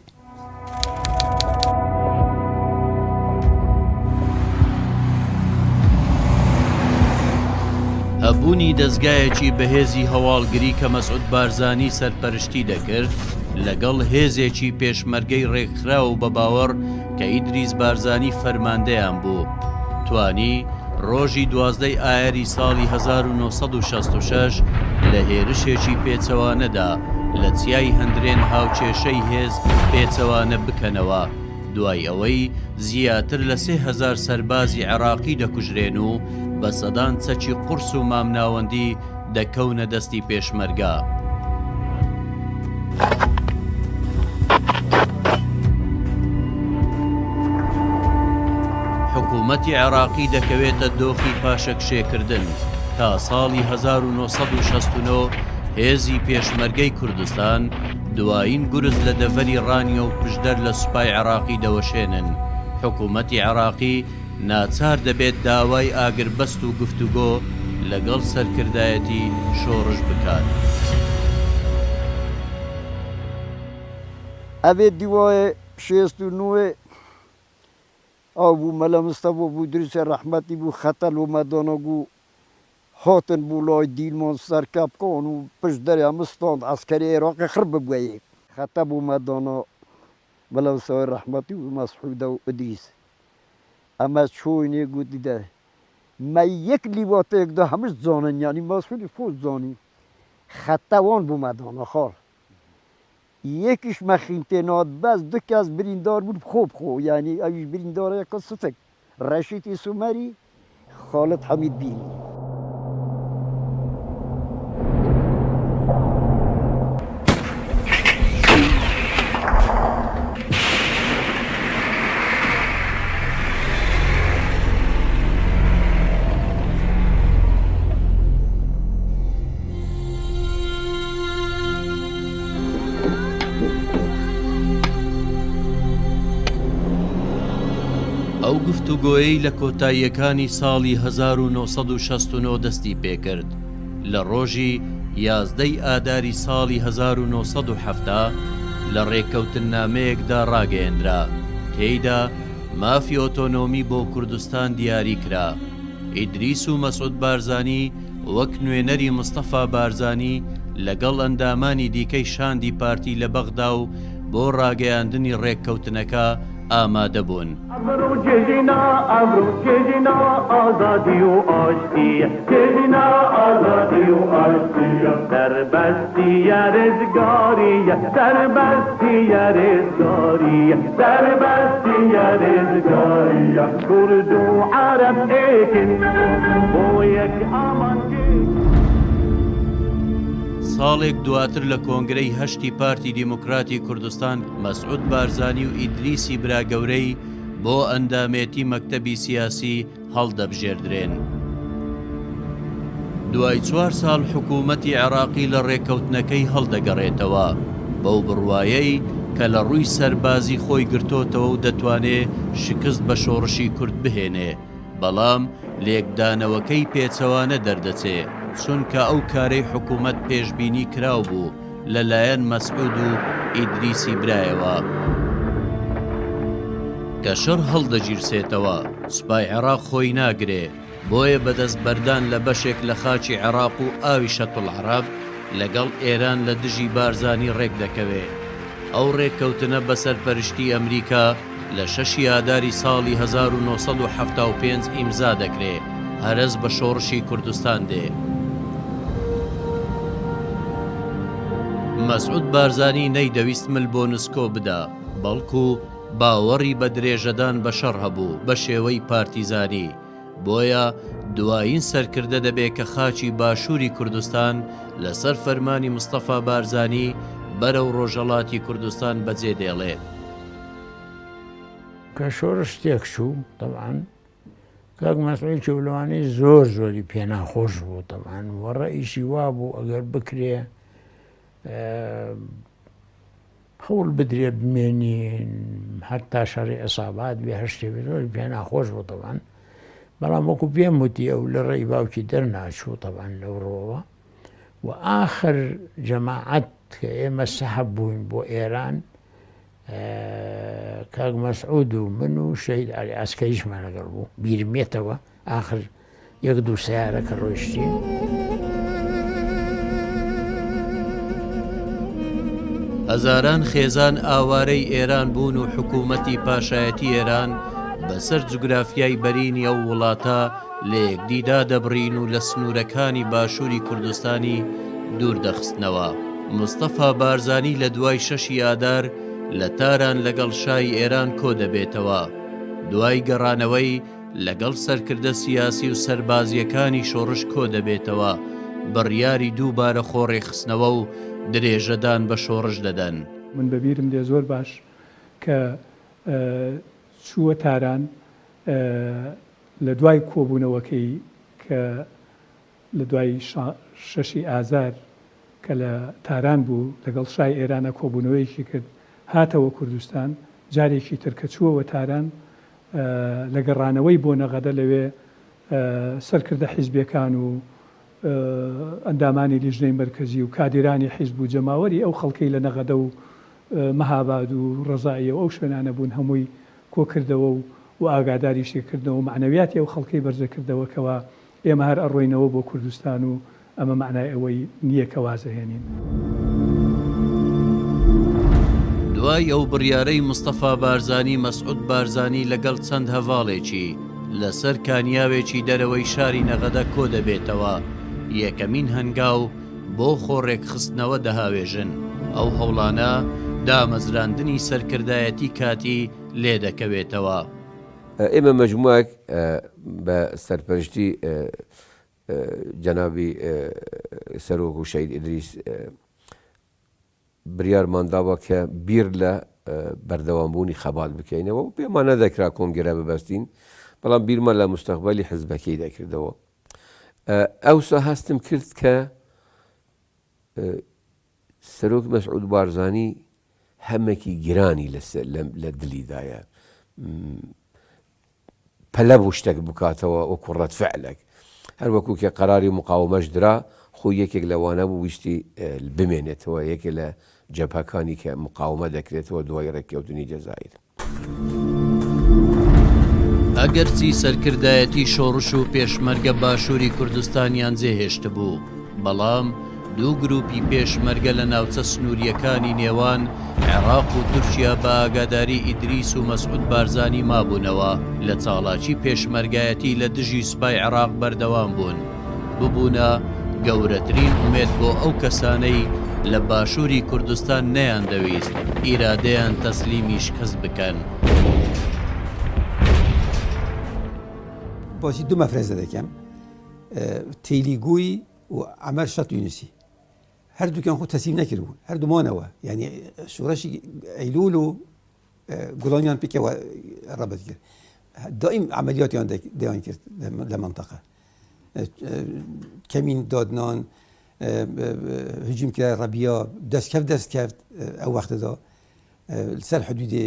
هەبوونی دەزگایەکی بەهێزی هەواڵگری کە مەسعود بارزانی سەرپەرشتی دەکرد، لەگەڵ هێزێکی پێشمەرگەی ڕێکخراو و بەباوەڕ کە ئیدریس بارزانی فەرماندەیان بوو، توانی ڕۆژی 12 ی ئایاری ساڵی 1966 لە هێرشێکی پێچەوانەدا لە چیای هەندرێن هاوکێشەی هێز پێچەوانە بکەنەوە. دوای ئەوەی زیاتر لە 3000 سەربازی عێراقی دەکوژرێن و بە سەدان چەکی قورس و مامناوەندی دەکەونە دەستی پێشمەرگە. حکوومەتی عێراقی دەکەوێتە دۆخی پاشەکشێکردن تا ساڵی 1969 هێزی پێشمەرگەی کوردستان دوایین گورز لە دەڤەری ڕانیە و پشدەر لە سوپای عێراقی دەوەشێنن، حکوومەتی عێراقی ناچار دەبێت داوای ئاگربەست و گفتوگۆ لەگەڵ سەرکردایەتی شۆڕش بکات. ئەڤێ دیواێ شێست و نوێ ئاو بوو مەلا مستەفا بوو دروسێ ڕەحمەتی بوو خەتە لۆ مەدانا گوو هاتن بۆ لای دیلمان سەر کەپکان و پشت دەریا مستاند عەسکەری عێراقی خڕ ببوە یەک خەتە بۆ مەدانا مەلا مستەفای ڕەحمەتی و مەسعودە و ئیدریس ئەمە چۆینێ گوتی دە مە یەک لیوا تێکدا هەمووش زانن یانی مەسعودی خۆش زانی خەتە وان بۆ مەدانا خاڵ یەکیش مەخین تێنات بەس دو کەس بریندار بوون خۆ بخۆ یانی ئەویش بریندارە یەکە سفک ڕەشیدی سومەری خالد حەمید بیری. گفتوگۆیەی لە کۆتاییەکانی ساڵی 1969 دەستی پێکرد، لە ڕۆژی 11 ی ئاداری ساڵی 1970 لە ڕێککەوتننامەیەکدا ڕاگەیەندرا، تێیدا مافی ئۆتۆنۆمی بۆ کوردستان دیاری کرا. ئیدریس و مەسعود بارزانی وەک نوێنەری مستەفا بارزانی لەگەڵ ئەندامانی دیکەی شاندی پارتی لە بەغدا و بۆ ڕاگەیاندنی ڕێککەوتنەکە ئامادە بوون. ساڵێک دواتر لە کۆنگرەی هەشتی پارتی دیموکراتی کوردستان مەسعود بارزانی و ئیدریسی برا گەورەی بۆ ئەندامێتی مەکتەبی سیاسی هەڵدەبژێردرێن. دوای چوار ساڵ حکوومەتی عێراقی لە ڕێککەوتنەکەی هەڵدەگەڕێتەوە، بەو بڕوایەی کە لە ڕووی سەربازی خۆی گرتۆتەوە و دەتوانێ شکست بە شۆڕشی کورد بهێنێ، بەڵام لێکدانەوەکەی پێچەوانە دەردەچێ، چونکە ئەو کارەی حکوومەت پێشبینی کراو بوو لە لایەن مەسعود و ئیدریسی برایەوە. کە شەڕ هەڵدەگیرسێتەوە، سوپای عێراق خۆی ناگرێ، بۆیە بە دەست بەردان لە بەشێک لە خاکی عێراق و ئاوی شەتوڵعەرەب لەگەڵ ئێران لە دژی بارزانی ڕێک دەکەوێ. ئەو ڕێککەوتنە بە سەرپەرشتی ئەمریکا لە شەشی ئاداری ساڵی 1975 ئیمزا دەکرێ، هەرەس بە شۆڕشی کوردستان دێ. مەسعود بارزانی نەیدەویست مل بۆ نسکۆ بدا، بەڵکو باوەڕی بە درێژەدان بە شەڕ هەبوو بە شێوەی پارتیزانی، بۆیە دوایین سەرکردە دەبێ کە خاکی باشووری کوردستان لەسەر فەرمانی مستەفا بارزانی بەرەو ڕۆژهەڵاتی کوردستان بەجێ دێڵێ. کە شۆرش تێکچوو تەبعەن کاک مەسعود چەولەوانی زۆر زۆری پێناخۆش بوو تەبعەن و ڕەئیشی وابوو ئەگەر بکرێ هەوڵ بدرێ بمێنین هەتا شەڕی عیسابات بێ هەر شتێ بێ زۆری پێ ناخۆش بوو تەبعەن بەڵام وەکو پێم وتی ئەو لە ڕێی باوکی دەرناچوو تەبعەن لەو ڕۆوە و ئاخر جەماعەت کە ئێمە سەحب بووین بۆ ئێران کاک مەسعود و من و شەهید عەلی عەسکەریشمان لەگەڵ بوو بیرمێتەوە ئاخر یەک دوو سەیارە کە ڕۆیشتین. هەزاران خێزان ئاوارەی ئێران بوون و حکوومەتی پاشایەتی ئێران بەسەر جوگرافیای بەرینی ئەو وڵاتە لە یەکدی دادەبڕین و لە سنوورەکانی باشووری کوردستانی دوور دەخستنەوە. مستەفا بارزانی لە دوای شەشی ئادار لە تاران لەگەڵ شای ئێران کۆ دەبێتەوە. دوای گەڕانەوەی، لەگەڵ سەرکردە سیاسی و سەربازییەکانی شۆڕش کۆدەبێتەوە، بڕیاری دووبارە خۆڕێکخستنەوە و درێژەدان بە شۆڕش دەدەن. من بە بیرم دێ زۆر باش کە چووە تاران لە دوای کۆبوونەوەکەی کە لە دوای شەشی ئازار کە لە تاران بوو لەگەڵ شای ئێرانا کۆبوونەوەیەکی کرد هاتەوە کوردستان جارێکی تر کە چووەوە تاران لە گەڕانەوەی بۆ نەغەدە لەوێ سەرکردە حیزبیەکان و ئەندامانی لیژنەی مەرکەزی و کادیرانی حیزب و جەماوەری ئەو خەڵکەی لە نەغەدە و مەهاباد و ڕەزاییە و ئەو شوێنانە بوون هەمووی کۆکردەوە و و ئاگاداریشی کردنەوە و مەعنەویاتی ئەو خەڵکەی بەرزەکردەوە کەوا ئێمە هەر ئەڕۆینەوە بۆ کوردستان و ئەمە مەعنای ئەوەی نییە کە وازئەهێنین. دوای ئەو بڕیارەی مستەفا بارزانی مەسعود بارزانی لەگەڵ چەند هەڤاڵێکی لەسەر کانیاوێکی دەرەوەی شاری نەغەدە کۆدەبێتەوە، یەکەمین هەنگاو بۆ خۆڕێکخستنەوە دەهاوێژن، ئەو هەوڵانە دامەزراندنی سەرکردایەتی کاتی لێدەکەوێتەوە. ئێمە مەجموعەک بە سەرپەرشتی جەنابی سەرۆک و شەهید ئیدریس بریارمان داوە کە بیر لە بەردەوامبوونی خەبات بکەینەوە و پێمان نەدەکرا کۆنگرە ببەستین، بەڵام بیرمان لە مستەقبەلی حزبەکەی دەکردەوە. ئەوسا هەستم کرد کە سەرۆک مەسعود بارزانی هەمێکی گرانی لە دلیدایە. پەلە بوو شتەک بکاتەوە وەکو ڕەد فعلەک. هەر وەکو کە قەراری مقاوەمەش درا، خۆی یەکێک لەوانە بوو ویستی بمێنێتەوە، یەکێ لە جەبهەکانی کە مقاوەمە دەکرێتەوە دوای ڕێککەوتنی جەزائیر. ئەگەرچی سەرکردایەتی شۆڕش و پێشمەرگە باشووری کوردستانیان جێهێشتبوو، بەڵام دوو گرووپی پێشمەرگە لە ناوچە سنوورییەکانی نێوان عێراق و تورکیا بە ئاگاداری ئیدریس و مەسعود بارزانی مابوونەوە، لە چاڵاکی پێشمەرگایەتی لە دژی سوپای عێراق بەردەوام بوون، ببوونە گەورەترین ئومێد بۆ ئەو کەسانەی لە باشووری کوردستان نەیاندەویست ئیرادەیان تەسلیمی شکست بکەن. باسی دوو مەفرەزە دەکەم تیلیگوی و عەمەر شەت یونسی هەردووکیان خۆ تەسلیم نەکردبوون هەردوو مانەوە یعنی شۆڕشی ئەیلول و گوڵانیان پێکەوە ڕەبت کرد دائیم عملیاتیان دەیان کرد لە منطقە کەمین دادنان هجوم کرا ڕەبیا دەستکەفت دەستکەفت ئەو وەختەدا سەر حدودی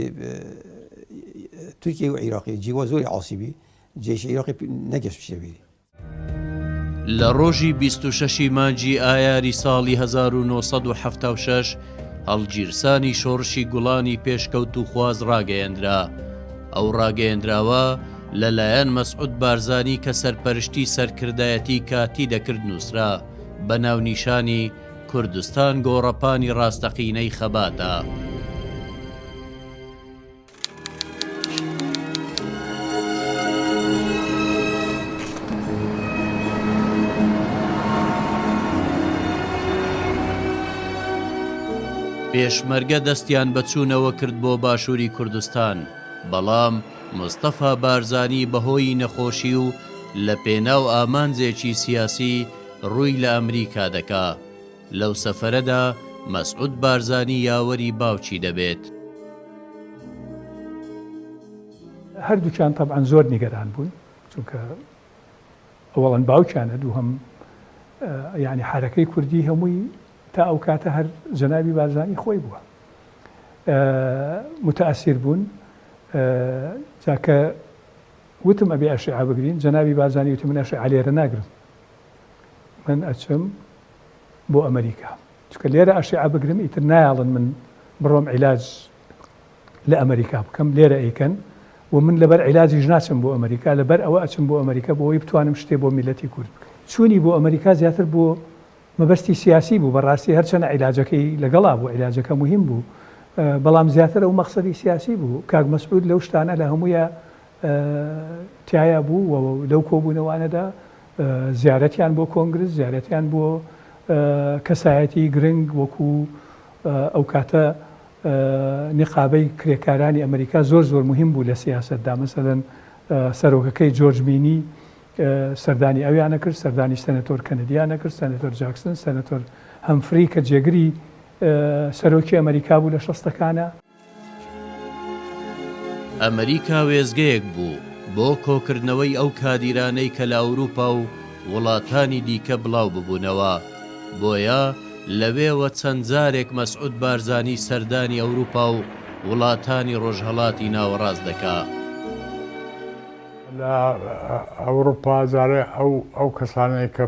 تورکیا و عیراقی جیوا زۆری عاسیبی جێش عیراقی نەگەشت بچێ لە ڕۆژی 26 ی مانگی ئایاری ساڵی 1976 هەڵگیرسانی شۆڕشی گوڵانی پێشکەوتووخواز ڕاگەیەندرا. ئەو ڕاگەیەندراوە لەلایەن مەسعود بارزانی کە سەرپەرشتی سەرکردایەتی کاتی دەکرد نووسرا بە ناونیشانی کوردستان گۆڕەپانی ڕاستەقینەی خەباتە. پێشمەرگە دەستیان بە چوونەوە کرد بۆ باشووری کوردستان، بەڵام مستەفا بارزانی بەهۆیی نەخۆشی و لە پێناو ئامانجێکی سیاسی ڕووی لە ئەمریکا دەکا. لەو سەفەرەدا مەسعود بارزانی یاوەری باوکی دەبێت. هەردووکیان تەبعەن زۆر نیگەران بوون، چونکە ئەوەڵەن باوکیانە، دووهەم یانی حەرەکەی کوردی هەمووی تا ئەو کاتە هەر جەنابی بارزانی خۆی بووە. متەئەسیر بوون. جا کە وتم ئەبێ ئەشعە بگرین، جەنابی بارزانی وتی من ئەشعە لێرە ناگرم. من ئەچم بۆ ئەمریکا چونکە لێرە ئەشعە بگرم ئیتر نایەڵن من بڕۆم عیلاج لە ئەمریکا بکەم لێرە ئەیکەن و من لەبەر عیلاجیش ناچم بۆ ئەمریکا لەبەر ئەوە ئەچم بۆ ئەمریکا بۆ ئەوەی بتوانم شتێ بۆ میلەتی کورد بکەم چوونی بۆ ئەمریکا زیاتر بۆ مەبەستی سیاسی بوو بەڕاستی هەرچەنە عیلاجەکەی لەگەڵا بوو عیلاجەکە مهم بوو بەڵام زیاتر ئەو مەقسەدی سیاسی بوو کاک مەسعود لەو شتانە لە هەموویە تیایا بوو و لەو کۆبوونەوانەدا زیارەتیان بۆ کۆنگرس، زیارەتیان بۆ کەسایەتی گرنگ وەکو ئەو کاتە نیقابەی کرێکارانی ئەمریکا زۆر زۆر مهم بوو لە سیاسەتدا، مەسەلەن سەرۆکەکەی جۆرج مینی سەردانی ئەویانە کرد، سەردانی سەنەتۆر کەنەدیانە کرد، سەنەتۆر جاکسن، سەنەتۆر هەمفری کە جێگری سەرۆکی ئەمریکا بوو لە شەستەکانە. ئەمریکا وێستگەیەک بوو بۆ کۆکردنەوەی ئەو کادیرانەی کە لە ئەوروپا و وڵاتانی دیکە بڵاو ببوونەوە، بۆیە لەوێوە چەند جارێک مەسعود بارزانی سەردانی ئەوروپا و وڵاتانی ڕۆژهەڵاتی ناوەڕاست دەکا. لە ئەوروپا جارێ ئەو ئەو کەسانەی کە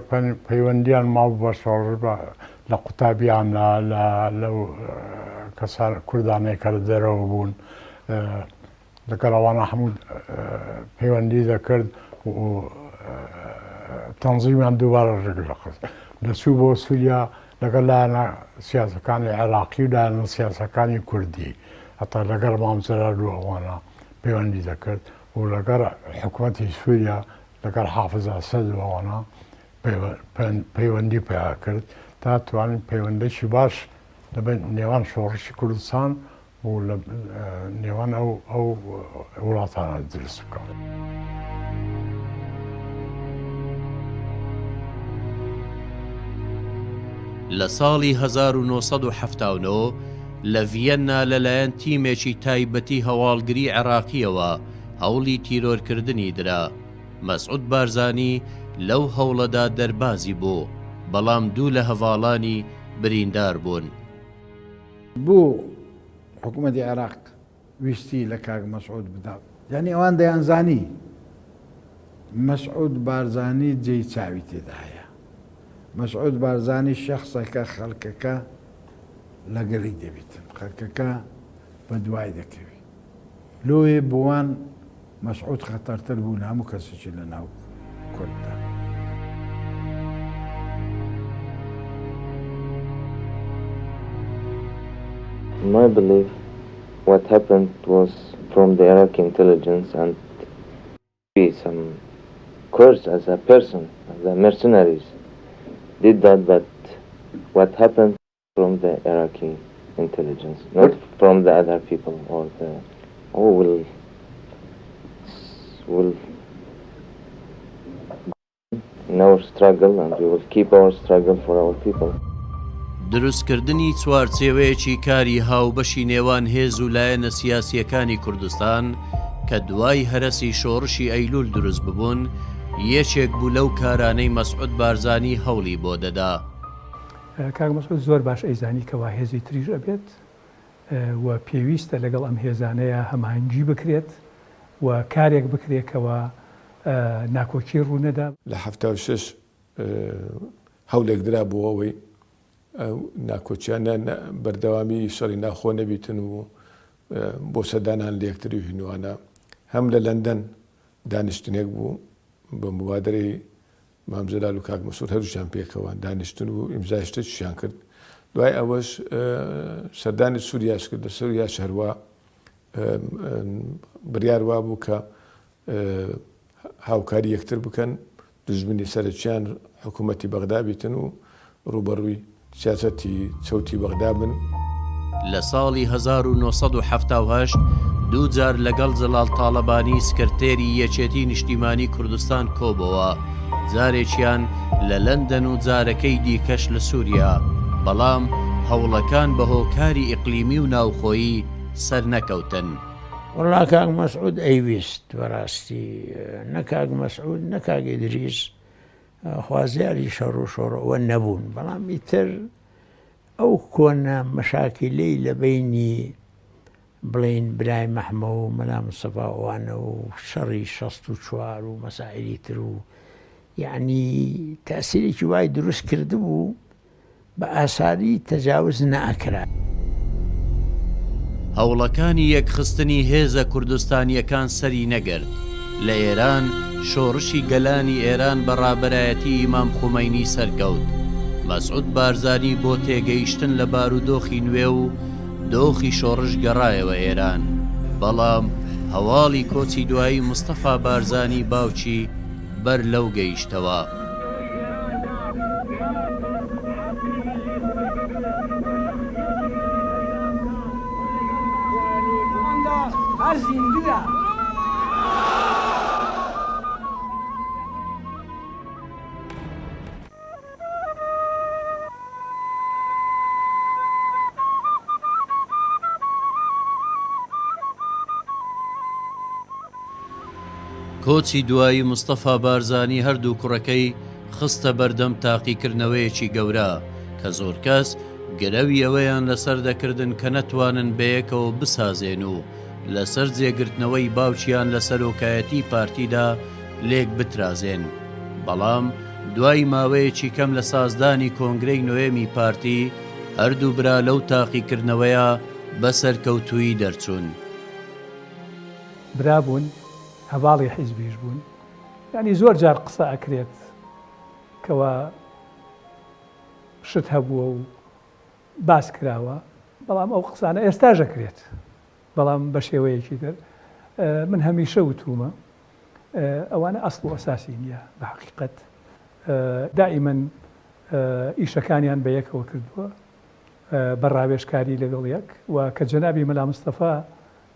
پەیوەندیان مابوو بە شۆڕش بە لە قوتابیانە لە لەو کەسان کوردانەی کە لە دەرەوە بوون لەگەڵ ئەوانە هەموو پەیوەندی دەکرد و تەنزیمیان دووبارە ڕێک دەخست دەچوو بۆ سووریا لەگەڵ لایەنە سیاسەکانی عێراقی و لایەنە سیاسەکانی کوردی هەتا لەگەڵ مام جەلال و ئەوانە پەیوەندی دەکرد و لەگەڵ حکومەتی سووریا لەگەڵ حافز ئەسەد و ئەوانە پەیوەندی پیا کرد تا توانین پەیوەندێکی باش لە نێوان شۆڕشی کوردستان و لە نێوان ئەو ئەو وڵاتانە دروست بکە. لە ساڵی 1979 لە ڤیەننا لەلایەن تیمێکی تایبەتی هەواڵگری عێراقییەوە هەوڵی تیرۆرکردنی درا. مەسعود بارزانی لەو هەوڵەدا دەربازی بوو، بەڵام دوو لە هەڤاڵانی بریندار بوون. بۆ حکومەتی عێراق ویستی لە کاک مەسعود بدا؟ یانی ئەوان دەیانزانی. مەسعود بارزانی جێی چاوی تێدایە. مەسعود بارزانی شەخسەکە خەڵکەکە لەگەلی دەبیتن، خەڵکەکە بەدوای دەکەوی. لۆیێ بۆوان مەسعود خەتەرتر بوو لە هەموو کەسێکی لە ناو کورددا. My belief what happened was from the Iraqi intelligence and be some Kurds as a person the mercenaries did that but what happened from the Iraqi intelligence not from the other people or the oh will will in our struggle and we will keep our struggle for our people. دروستکردنی چوارچێوەیەکی کاری هاوبەشی نێوان هێز و لایەنە سیاسییەکانی کوردستان کە دوای هەرەسی شۆڕشی ئەیلوول دروست ببوون، یەکێک بوو لەو کارانەی مەسعود بارزانی هەوڵی بۆ دەدا. کاک مەسعود زۆر باش ئەیزانی کەوا هێزی تریش ئەبێت و پێویستە لەگەڵ ئەم هێزانەیا هەماهەنگی بکرێت و کارێک بکرێت کەوا ناکۆکی ڕوونەدا. لە 76 هەولێک درا بۆ ئەوەی ئەو ناکۆکیانە بەردەوامی شەڕی ناوخۆ نەبیتن و بۆ سەردانان لە یەکتری و هینوانە هەم لە لەندەن دانیشتنێک بوو بە مبادرەی مام جەلال و کاک مەسعود هەردووکیان پێکەوە دانیشتن و ئیمزای شتێکیشیان کرد دوای ئەوەش سەردانی سووریاش کرد لە سووریاش هەروا بڕیار وابوو کە هاوکاری یەکتر بکەن، دوژمنی سەرەکیان حکوومەتی بەغدا بیتن و ڕووبەڕووی سیاسەتی چەوتی بەغدا بن. لە ساڵی 1978 دووجار لەگەڵ جەڵاڵ تاڵەبانی سکرتێری یەکێتی نیشتیمانی کوردستان کۆبۆوە، جارێکیان لە لەندەن و جارەکەی دیکەش لە سوریا، بەڵام هەوڵەکان بە هۆکاری ئیقلیمی و ناوخۆیی سەرنەکەوتن. وەڵا کاک مەسعود ئەیویست بەڕاستی نە کاک مەسعود نە کاک ئیدریس خوازیاری شەڕ و شۆڕەوە نەبوون بەڵام ئیتر ئەو کۆنە مەشاکیلەی لە بینی بڵین برای مەحمە و مەلا مستەفا ئەوانە و شەڕی 64 و مەسائلی تر و یعنی تاسیرێکی وای دروست کردبوو بە ئاسانی تەجاوز نەئەکرا. هەوڵەکانی یەکخستنی هێزە کوردستانییەکان سەری نەگرت. لە ئێران شۆڕشی گەلانی ئێران بە ڕابەرایەتی ئیمام خومەینی سەرکەوت. مەسعود بارزانی بۆ تێگەیشتن لە بارودۆخی نوێ و دۆخی شۆڕش گەڕایەوە ئێران. بەڵام هەواڵی کۆچی دوایی مستەفا بارزانی باوکی بەر لەو گەیشتەوە. کۆچی دوایی مستەفا بارزانی هەردوو کوڕەکەی خستە بەردەم تاقیکردنەوەیەکی گەورە کە زۆرکەس گرەوی ئەوەیان لەسەر دەکردن کە نەتوانن بەیەکەوە بسازێن و لەسەر جێگرتنەوەی باوکیان لە سەرۆکایەتی پارتیدا لێک بترازێن بەڵام دوای ماوەیەکی کەم لە سازدانی کۆنگرەی نۆیەمی پارتی هەردوو برا لەو تاقیکردنەوەیە بە سەرکەوتوویی دەرچوون. برا بوون هەڤاڵی حیزبیش بوون یانی زۆر جار قسە ئەکرێت کەوا شت هەبووە و باس کراوە بەڵام ئەو قسانە ئێستاش ئەکرێت بەڵام بە شێوەیەکی تر من هەمیشە وتومە ئەوانە ئەسڵ و ئەساسی نییە بە حقیقەت دائیمەن ئیشەکانیان بە یەکەوە کردووە بە ڕاوێژکاری لەگەڵ یەک و کە جەنابی مەلا مستەفا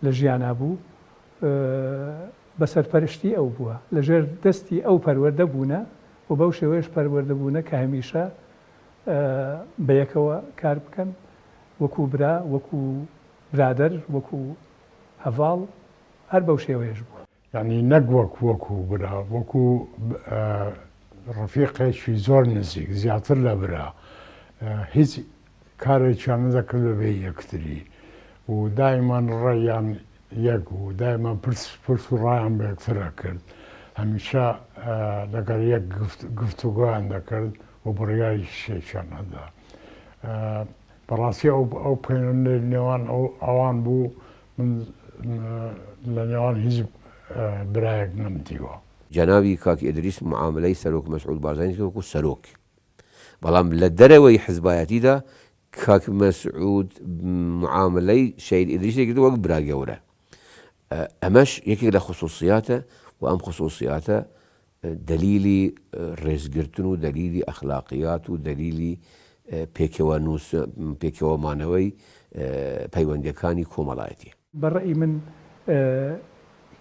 لە ژیانا بوو بە سەرپەرشتی ئەو بووە، لە ژێر دەستی ئەو پەروەردە بوونە و بەو شێوەیەش پەروەردە بوونە کە هەمیشە بە یەکەوە کار بکەن وەکوو برا، وەکوو برادەر، وەکوو هەڤاڵ، هەر بەو شێوەیەش بووە. یانی نەک وەک وەکوو برا، وەکوو ڕەفیقێکی زۆر نزیک، زیاتر لە برا. هیچ کارێکیان نەدەکرد بەبێ یەکتری و دایمەن ڕێیان یەک بوو، دایمەن پرس پرس و ڕایان بە یەکتر ئەکرد. هەمیشە. لەگەڵ یەک گفتوگۆیان دەکرد و بڕیاری شتێکیان ئەدا. بەڕاستی ئەو ئەو پەیوەندی نێوان ئەو ئەوان بوو من لە نێوان هیچ برایەک نەمدیوە. جەنابی کاک ئیدریس معامەلەی سەرۆک مەسعود بارزانی کرد وەکو سەرۆک، بەڵام لە دەرەوەی حزبایەتیدا کاک مەسعود معامەلەی شەهید ئیدریسی کرد وەک برا گەورە. ئەمەش یەکێک لە خصوصیاتە و ئەم خصوصیاتە دەلیلی ڕێزگرتن و دەلیلی ئەخلاقیات و دەلیلی پێکەوە نووس پێکەوە مانەوەی پەیوەندیەکانی کۆمەڵایەتیە. بە ڕەئی من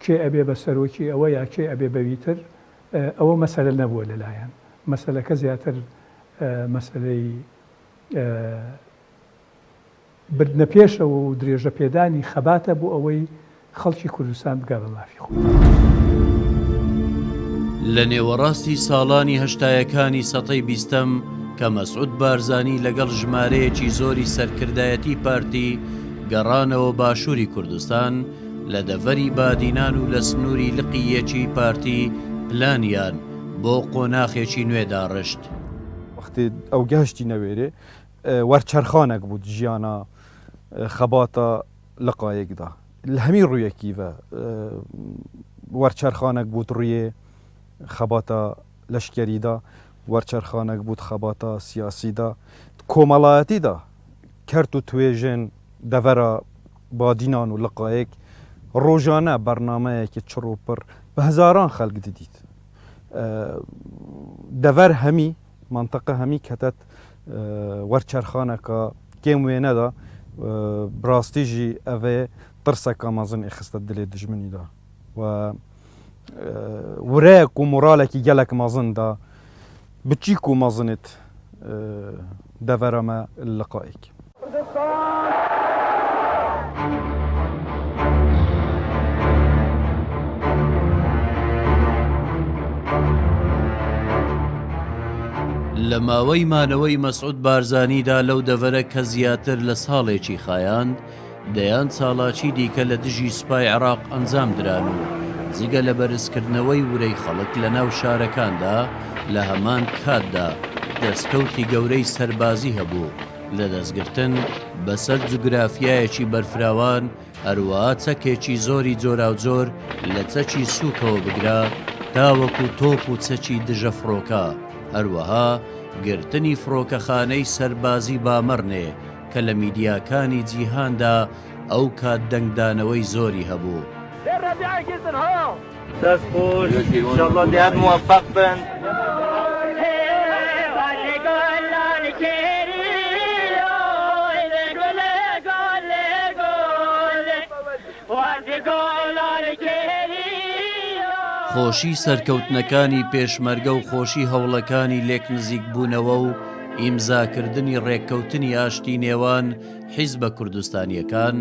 کێ ئەبێ بە سەرۆکی ئەوە یا کێ ئەبێ بەوی تر ئەوە مەسەلە نەبووە لەلایان مەسەلەکە زیاتر مەسەلەی بردنەپێشەوە و درێژەپێدانی خەباتە بۆ ئەوەی خەڵکی کوردستان بگا بە مافی خۆی. لە نێوەڕاستی ساڵانی هەشتایەکانی سەتەی بیستەم کە مەسعود بارزانی لەگەڵ ژمارەیەکی زۆری سەرکردایەتی پارتی گەڕانەوە باشووری کوردستان، لە دەڤەری بادینان و لە سنووری لقی یەکی پارتی پلانیان بۆ قۆناخێکی نوێ داڕشت. وەختێ ئەو گەهشتی نەوێرێ وەرچەرخانێک بوو ژیانا خەباتە لقایەکدا لە هەمی ڕوویەکیڤە وەرچەرخانێک بوو ڕوویێ خەباتە لەشکەریدا وەرچەرخانێک بوو خەباتە سیاسیدا کۆمەڵایەتیدا کەرت و توێژێن دەڤەرا بادینان و لقایەک ڕۆژانە بەرنامەیەکی چڕ و پڕ بە هەزاران خەلک ددیت دەڤەر هەمی مەنتەقە هەمی کەتەت وەرچەرخانەکە کێم وێنەدا براستی ژی ئەڤێ ترسەکە مەزن ئێخستە دلێ دژمنیدا و ورەیەک و مۆرالێکی گەلک مەزندا بچیک و مەزنت دەڤەرەمە لقایک. لە ماوەی مانەوەی مەسعود بارزانیدا لەو دەڤەرە کە زیاتر لە ساڵێکی خایاند، دەیان چاڵاکی دیکە لە دژی سوپای عێراق ئەنجام دران و جگە لە بەرزکردنەوەی ورەی خەڵک لە ناو شارەکاندا، لە هەمان کاتدا دەستکەوتی گەورەی سەربازی هەبوو لە دەستگرتن بەسەر جوگرافیایەکی بەرفراوان، هەروەها چەکێکی زۆری جۆراوجۆر لە چەکی سووکەوە بگرە تاوەکو تۆپ و چەکی دژە فڕۆکە، هەروەها گرتنی فڕۆکەخانەی سەربازی بامەڕنێ کە لە میدیاکانی جیهاندا ئەو کات دەنگدانەوەی زۆری هەبوو. دەست خۆش انشاللە دەیان موفق بن. خۆشی سەرکەوتنەکانی پێشمەرگە و خۆشی هەوڵەکانی لێکنزیکبوونەوە و ئیمزاکردنی ڕێککەوتنی ئاشتی نێوان حیزبە کوردستانییەکان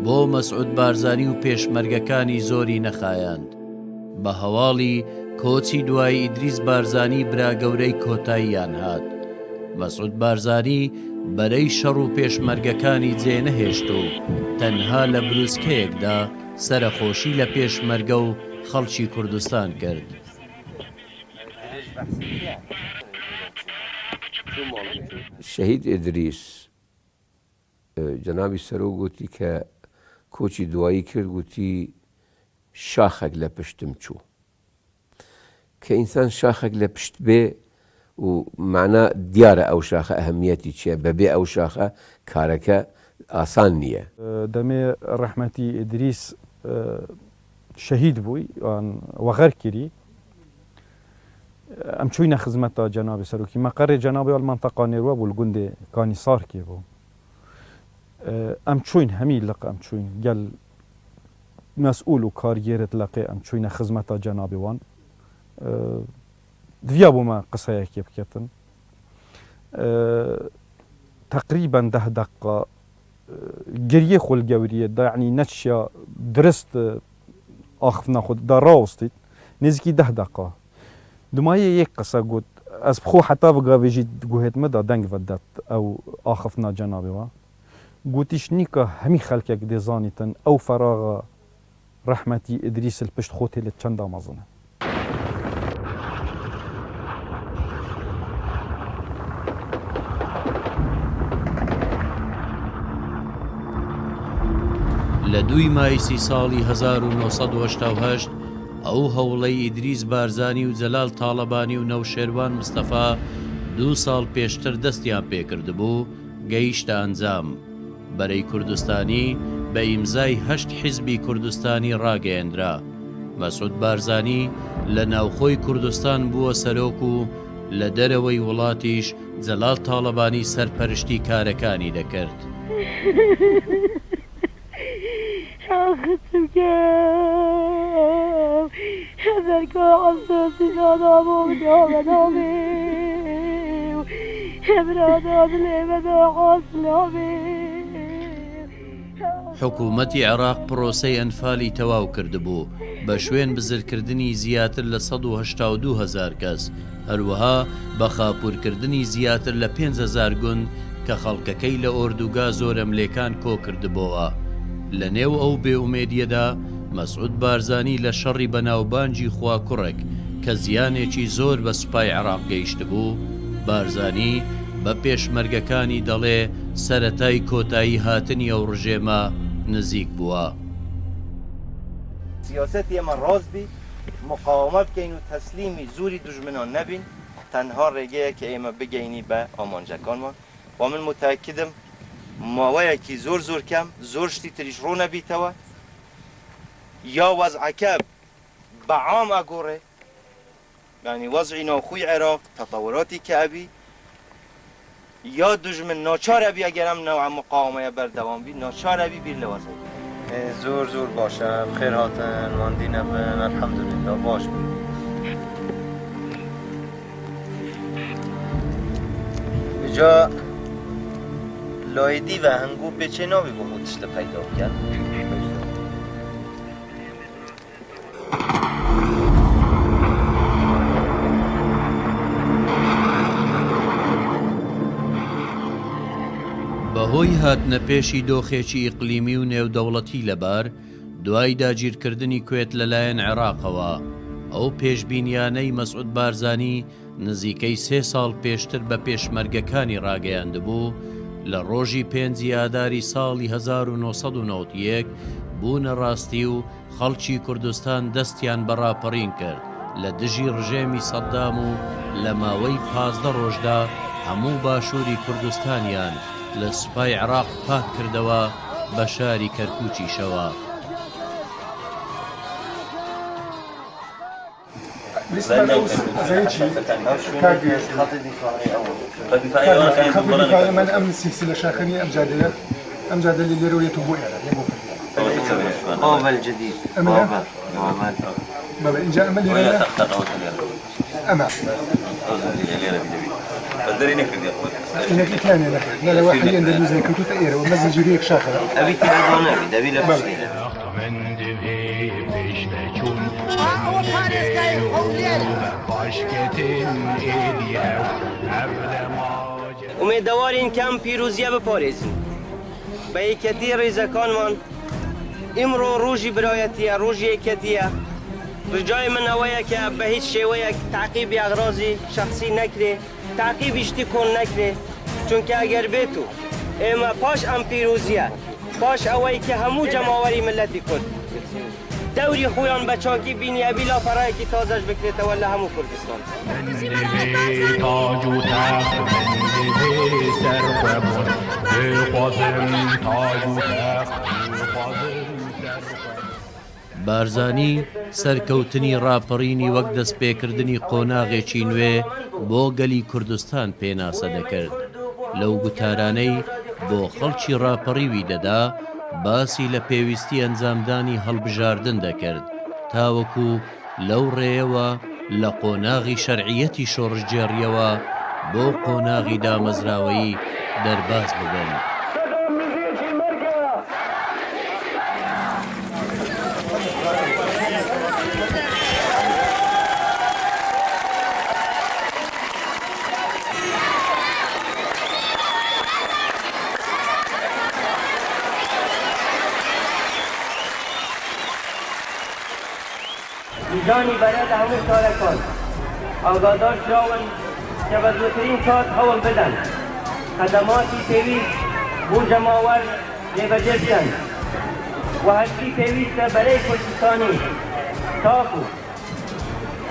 بۆ مەسعود بارزانی و پێشمەرگەکانی زۆری نەخایاند. بە هەواڵی کۆچی دوایی ئیدریس بارزانی برا گەورەی کۆتاییان هات. مەسعود بارزانی بەرەی شەڕ و پێشمەرگەکانی جێ نەهێشت و تەنها لە بروسکەیەکدا سەرەخۆشی لە پێشمەرگە و خەڵکی کوردستان کرد. شەهید ئیدریس جەنابی سەرۆک گوتی کە کۆچی دوایی کرد گوتی شاخێک لە پشتم چوو. کە ئینسان شاخێک لە پشت بێ و مەعنا دیارە ئەو شاخە ئەهەمیەتی چیە بە بێ ئەو شاخە کارەکە ئاسان نیە. دەمێ ڕەحمەتی ئیدریس شەهید بووی یان وەغەر کری ئەم چووینە خزمەتا جەنابی سەرۆکی مەقەرێ جەنابی وەل مەنتەقا نێروە بوو لە گوندێ کانی سارکێ بوو ئەم چووین هەمی لق ئەم چووین گەل مەسئول و کارگێرت لقێ ئەم چووینە خزمەتا جەنابی وان دڤیا بوو مە قسەیەکێ بکەتن تەقریبەن دە دەقە گریێ خۆ لە گەوریێ دا یەعنی نەچیا درست ئاخفنا خۆ دا ڕاوستیت نزیکی دە دەقە دومایێ یەک قسە گوت ئەز بخۆ حەتا ڤگاڤێ ژی گوهێت مە دا دەنگ ڤە دەت ئەو ئاخفنا جەنابێ وە گوتیش نیکا هەمی خەلکەک دێ زانیتن ئەو فەراغا ڕەحمەتی ئیدریس ل پشت خۆ تێلێت چەندا مەزنە. لە دووی مایسی ساڵی 1988 ئەو هەوڵەی ئیدریس بارزانی و جەلال تاڵەبانی و نەوشێروان مستەفا دوو ساڵ پێشتر دەستیان پێکردبوو، گەیشتە ئەنجام. بەرەی کوردستانی بە ئیمزای هەشت حیزبی کوردستانی ڕاگەیەنرا. مەسعود بارزانی لە ناوخۆی کوردستان بووە سەرۆک و لە دەرەوەی وڵاتیش جەلال تاڵەبانی سەرپەرشتی کارەکانی دەکرد. حکوومەتی عێراق پرۆسەی ئەنفالی تەواو کردبوو، بە شوێن بزرکردنی زیاتر لە 182 هەزار کەس، هەروەها بە خاپوورکردنی زیاتر لە 5000 گوند کە خەڵکەکەی لە ئۆردوگا زۆرەملێکان کۆکردبۆوە. لە نێو ئەو بێئومێدیەدا مەسعود بارزانی لە شەڕی بەناوبانگی خواکوڕک کە زیانێکی زۆر بە سوپای عێراق گەیشتبوو، بارزانی بە پێشمەرگەکانی دەڵێ سەرەتای کۆتایی هاتنی ئەو ڕژێمە نزیک بووە. سیاسەتی ئێمە ڕاست بی، مقاومە بکەین و تەسلیمی زوری دوژمنان نەبین، تەنها ڕێگەیە کە ئێمە بگەینی بە ئامانجەکانمان و من موتەئەکیدم ماوەیەکی زۆر زۆر کەم زۆر شتی تریش ڕوونەبیتەوە یا وەزعەکە بە عام ئەگۆڕێ یانی وەزعی ناوخۆی عێراق تەتەوراتی کە ئەبی یا دوژمن ناچار ئەبی ئەگەر ئەم نەوعە مقاومەیە بەردەوام بی ناچار ئەبی بیر لە وەزعی زۆر زۆر باشە بخێر هاتن ماندی نەبن الحمدللە باش بوو. جا لایدی و هەنگو پێچێ ناوی بۆ خۆ تشتە پەیدا بکەن. بەهۆی هاتنە پێشی دۆخێکی ئیقلیمی و نێودەوڵەتی لەبار، دوای داگیرکردنی کوێت لەلایەن عێراقەوە، ئەو پێشبینیانەی مەسعود بارزانی نزیکەی سێ ساڵ پێشتر بە پێشمەرگەکانی ڕاگەیاندبوو، لە ڕۆژی پێنجی ئاداری ساڵی 1991 بوونە ڕاستی و خەڵکی کوردستان دەستیان بە ڕاپەڕین کرد لە دژی ڕژێمی سەدام و لە ماوەی 15 ڕۆژدا هەموو باشووری کوردستانیان لە سوپای عێراق پاک کردەوە بە شاری کەرکووکیشەوە. من ئەم سلسلە شاخەنی ئەم جادەیە ئەم جادە لە لێرەوە یەتەوە بۆ ئێرە یە بۆ بابل جدید بابل بەڵێ ئینجا ئەمە لێرە ئەمە ئومێدەوارین کە ئەم پیرۆزییە بپارێزین بە یەکیەتی ڕیزەکانمان. ئیمڕۆ ڕۆژی برایەتییە، ڕۆژی یەکیەتییە. ڕجای من ئەوەیە کە بە هیچ شێوەیەک تەعقیبی ئەغرازی شەخسی نەکرێ، تەعقیبی شتی کۆن نەکرێ، چونکە ئەگەر بێتو ئێمە پاش ئەم پیرۆزییە، پاش ئەوەی کە هەموو جەماوەری میللەتی کورد دەوری خۆیان بە چاکی بینی ئەبی لاپەڕەیەکی تازەش بکرێتەوە لە هەموو کوردستان. بارزانی سەرکەوتنی ڕاپەڕینی وەک دەستپێکردنی قۆناغێکی نوێ بۆ گەلی کوردستان پێناسە دەکرد، لەو گوتارانەی بۆ خەڵکی ڕاپەڕیوی دەدا باسی لە پێویستی ئەنجامدانی هەڵبژاردن دەکرد تاوەکو لەو ڕێیەوە لە قۆناغی شەرعیەتی شۆڕشگێڕییەوە بۆ قۆناغی دامەزراوەیی دەرباز ببن. میزانی بەرە لە هەموو شارەکان ئاگادار کراون کە بە زووترین کات هەوڵ بدەن خەدەماتی پێویست بۆ جەماوەر جێبەجێ بکەن. و هەرچی پێویستە بەرەی کوردستانی تاکو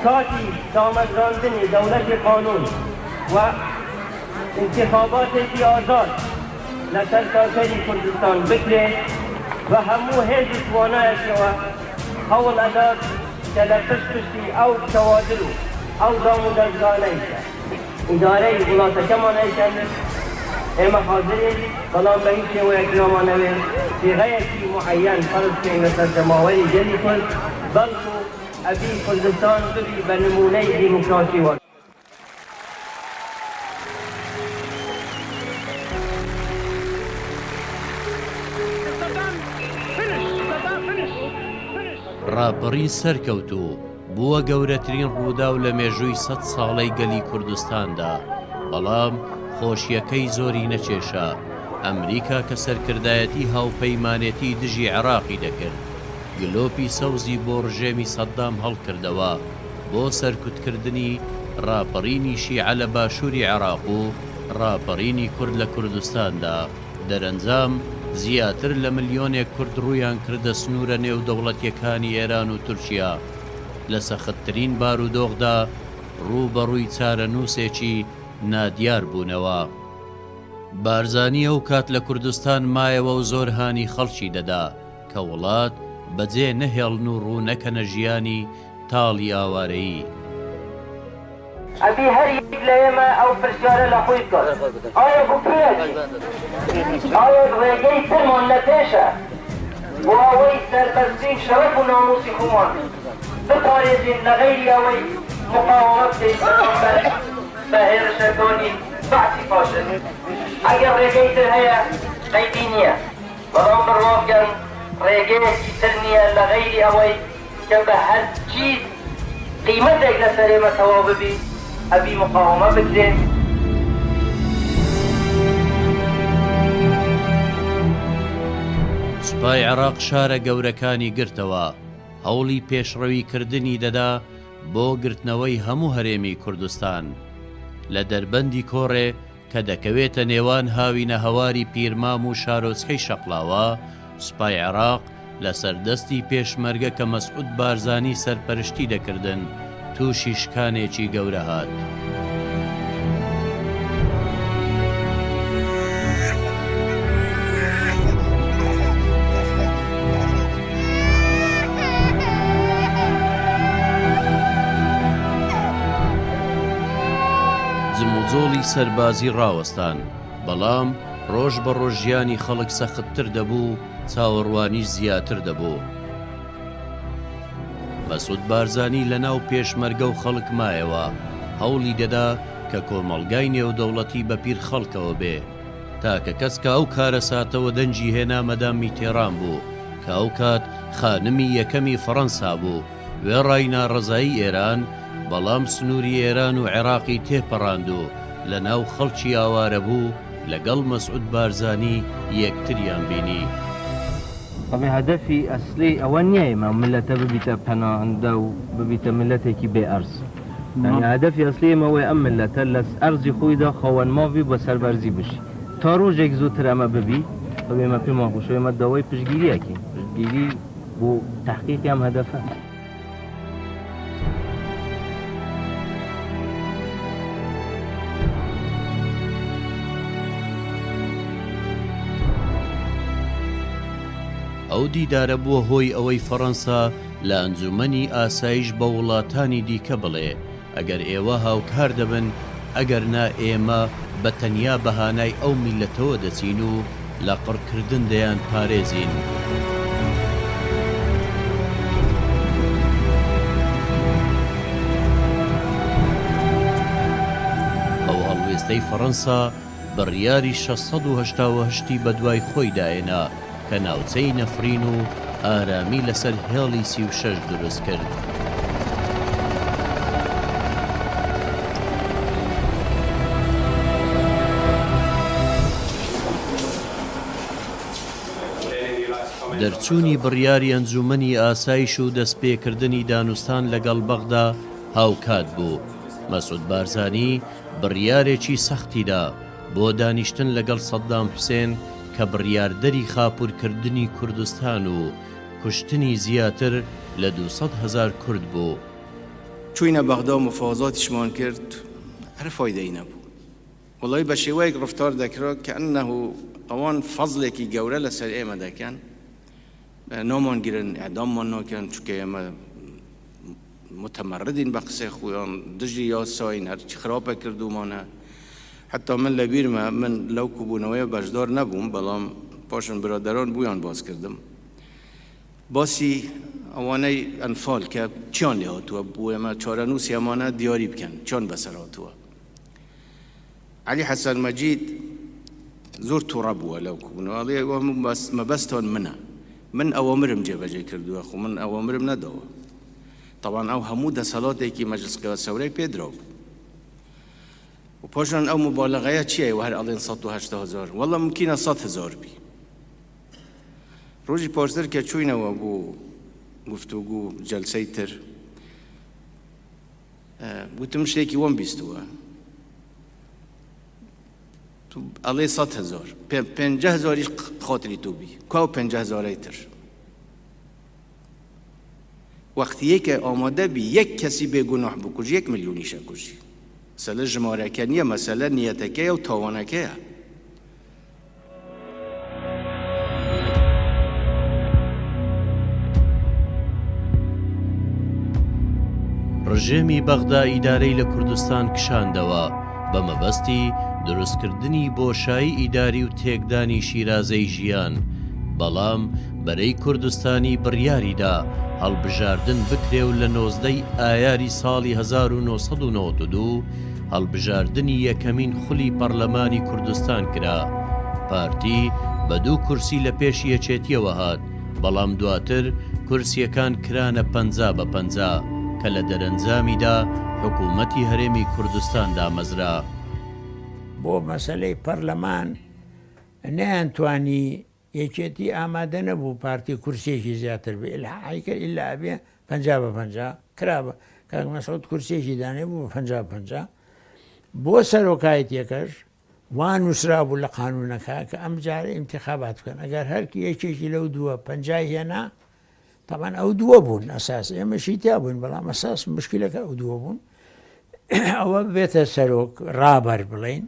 کاتی دامەزراندنی دەوڵەتی قانوون و ئینتیخاباتێکی ئازاد لە سەرتاسەری کوردستان بکرێ بە هەموو هێز و توانایەکەوە هەوڵ ئەدات کە لە پشت پشتی ئەو کەوادر و ئەو دام و دەزگانەی کە ئیدارەی وڵاتەکەمان ئەیکەن ئێمە حازرین بەڵام بە هیچ شێوەیەک نامانەوێ سیغەیەکی موعەیەن فەرز بکەین لەسەر جەماوەری گەلی کورد بەڵکو ئەبی کوردستان ببی بە نموونەی دیموکراسی و ڕاپەڕین سەرکەوت و بووە گەورەترین ڕووداو لە مێژووی سەت ساڵەی گەلی کوردستاندا، بەڵام خۆشییەکەی زۆری نەکێشا، ئەمریکا کە سەرکردایەتی هاوپەیمانێتی دژی عێراقی دەکرد، گلۆپی سەوزی بۆ ڕژێمی سەدام هەڵکردەوە بۆ سەرکوتکردنی ڕاپەڕینی شیعە لە باشووری عێراق و ڕاپەڕینی کورد لە کوردستاندا. دەرەنجام زیاتر لە ملیۆنێک کورد ڕوویان کردە سنوورە نێودەوڵەتییەکانی ئێران و تورکیا، لە سەختترین بارودۆخدا ڕووبەڕووی چارەنووسێکی نادیار بوونەوە. بارزانی ئەو کات لە کوردستان مایەوە و زۆر هانی خەڵکی دەدا کە وڵات بەجێ نەهێڵن و ڕوو نەکەنە ژیانی تاڵی ئاوارەیی. ئەبی هەر یەک لە ئێمە ئەو پرسیارە لە خۆی بکات، ئایا بۆ کوێ ئەچین؟ ئایا ڕێگەی ترمان لە پێشە بۆ ئەوەی سەربەستی و شەرەف و ناموسی خۆمان بپارێزین لە غەیری ئەوەی مقاومە بکەین بەرامبەر بە هێرشەکانی بەعسی فاشست؟ ئەگەر ڕێگەی تر هەیە قەیدی نییە، بەڵام بڕوا بکەن ڕێگەیەکی تر نییە لە غەیری ئەوەی کە بە هەرچی قیمەتێک لەسەر ئێمە تەواو ببی ئەبی مقاومە بکرێ. سوپای عێراق شارە گەورەکانی گرتەوە، هەوڵی پێشڕەوی کردنی دەدا بۆ گرتنەوەی هەموو هەرێمی کوردستان. لە دەربەندی کۆڕێ کە دەکەوێتە نێوان هاوینەهەواری پیرمام و شارۆچکەی شەقڵاوە، سوپای عێراق لەسەر دەستی پێشمەرگە کە مەسعود بارزانی سەرپەرشتی دەکردن، تووشی شکانێکی گەورە هات. جموجۆڵی سەربازی ڕاوەستان، بەڵام ڕۆژ بە ڕۆژ ژیانی خەڵک سەختتر دەبوو و چاوەڕوانیش زیاتر دەبوو. مەسعود بارزانی لە ناو پێشمەرگە و خەڵک مایەوە، هەوڵی دەدا کە کۆمەڵگای نێودەوڵەتی بە پیر خەڵکەوە بێ. تاکە کەس کە ئەو کارەساتەوە دەنگی هێنا مەدام میتێران بوو کە ئەوکات خانمی یەکەمی فەڕەنسا بوو، وێڕای ناڕەزایی ئێران، بەڵام سنووری ئێران و عێراقی تێپەڕاند و لە ناو خەڵکی ئاوارەبوو لەگەڵ مەسعود بارزانی یەکتریان بینی. ئەمە هەدەفی ئەسلی ئەوە نییە ئێمە میللەتە ببیتە پەناهەندە و ببیتە میللەتێکی بێ ئەرز. یانی هەدەفی ئەسلی ئێمە ئەوەیە ئەم میللەتە لە ئەرزی خۆیدا خاوەن ماف بی و بە سەربەرزی بژی. تا ڕۆژێک زووتر ئەمە ببی ئەو ئێمە پێمان خۆشە و ئێمە داوای پشتگیری ئەکەین. پشتگیری بۆ تەحقیقی ئەم هەدەفە. ئەو دیدارە بووە هۆی ئەوەی فەڕەنسا لە ئەنجوومەنی ئاسایش بە وڵاتانی دیکە بڵێ، ئەگەر ئێوە هاوکار دەبن، ئەگەر نا ئێمە بە تەنیا بە هانای ئەو میللەتەوە دەچین و لە قڕکردن دەیانپارێزین. ئەو هەڵوێستەی فەڕەنسا بڕیاری 688 ی بەدوای خۆیدا هێنا کە ناوچەی نەفرین و ئارامی لەسەر هێڵی 36 دروست کرد. دەرچوونی بڕیاری ئەنجوومەنی ئاسایش و دەستپێکردنی دانوستان لەگەڵ بەغدا هاوکات بوو، مەسعود بارزانی بڕیارێکی سەختی دا بۆ دانیشتن لەگەڵ سەدام حوسێن. کە بڕیاردەری خاپوورکردنی کوردستان و کوشتنی زیاتر لە 200 هەزار کورد بوو. چووینە بەغدا و مفاوەزاتیشمان کرد، هەر فایدەی نەبوو. وەڵای بە شێوەیەک ڕەفتار دەکرا کەئەنەهو ئەوان فەزڵێکی گەورە لەسەر ئێمە دەکەن، نامانگرن، ئیعداممان ناکەن، چونکە ئێمە متمردین بە قسەی خۆیان، دژی یاساین، هەرچی خراپە کردوومانە. حەتا من لەبیرمە من لەو کۆبوونەوەیە بەشدار نەبووم، بەڵام پاشان برادەران بۆیان باس کردم. باسی ئەوانەی ئەنفال کە چیان لێ هاتووە، بۆ ئێمە چارەنووسی ئەمانە دیاری بکەن، چیان بەسەر هاتووە. عەلی حەسەن مەجید زۆر توڕە بووە لەو کۆبوونەوە، ئەڵێ ئەوە مەبەستان منە، من ئەوامرم جێبەجێ کردووە، خۆ من ئەوامرم نەداوە. تەبعەن ئەو هەموو دەسەڵاتێکی مەجلس قیادە سەورەی پێ دراو بوو. و پاشان ئەو موبالەغەیە چییە ئێوە هەر ئەڵێن 180 هەزار، وەڵا مومکینە 100 هەزار بی. ڕۆژی پاشتر کە چووینەوە بۆ گفتوگو جەلسەی تر، گوتم شتێکی وەم بیستووە ئەڵێ 100 هەزار، پێنج هەزاریش خاتری تۆ بی، کوا و پێنج هەزارەی تر؟ وەختیەی کە ئامادە بی یەک کەسی بێ گوناح بکوژی، یەک ملیۆنیش ئەکوژی. مەسەلە ژمارەکە نییە، مەسەلە نیەتەکەیە و تاوانەکەیە. ڕژێمی بەغدا ئیدارەی لە کوردستان کشاندەوە بە مەبەستی دروستکردنی بۆشایی ئیداری و تێکدانی شیرازەی ژیان، بەڵام بەرەی کوردستانی بڕیاریدا هەڵبژاردن بکرێ و لە 19 ی ئایاری ساڵی 1992 هەڵبژاردنی یەکەمین خولی پەڕلەمانی کوردستان کرا، پارتی بە دوو کورسی لە پێش یەکێتیەوە هات، بەڵام دواتر کورسیەکان کرانە 50 بە 50 کە لە دەرەنجامیدا حکومەتی هەرێمی کوردستان دامەزرا. بۆ مەسەلەی پەرلەمان نەیانتوانی یەکێتی ئامادە نەبوو پارتی کورسیەکی زیاتر بێ ئیلحاحی کرد ئیلا ئەبێ 50 بە 50 کرا بە کاک مەسعود کورسیەکی دانێ بوو بە 50 بە 50 بۆ سەرۆکایەتیەکەش وا نووسرا بوو لە قانونەکە کە ئەم جارە ئینتخابات بکەن ئەگەر هەرکی یەکێکی لەو دووە پەنجای هێنا تەبعەن ئەو دووە بوون ئەساس ئێمەشی تیا بووین بەڵام ئەساس مشکلەکە ئەو دووە بوون ئەوە بێتە سەرۆک ڕابەر بڵین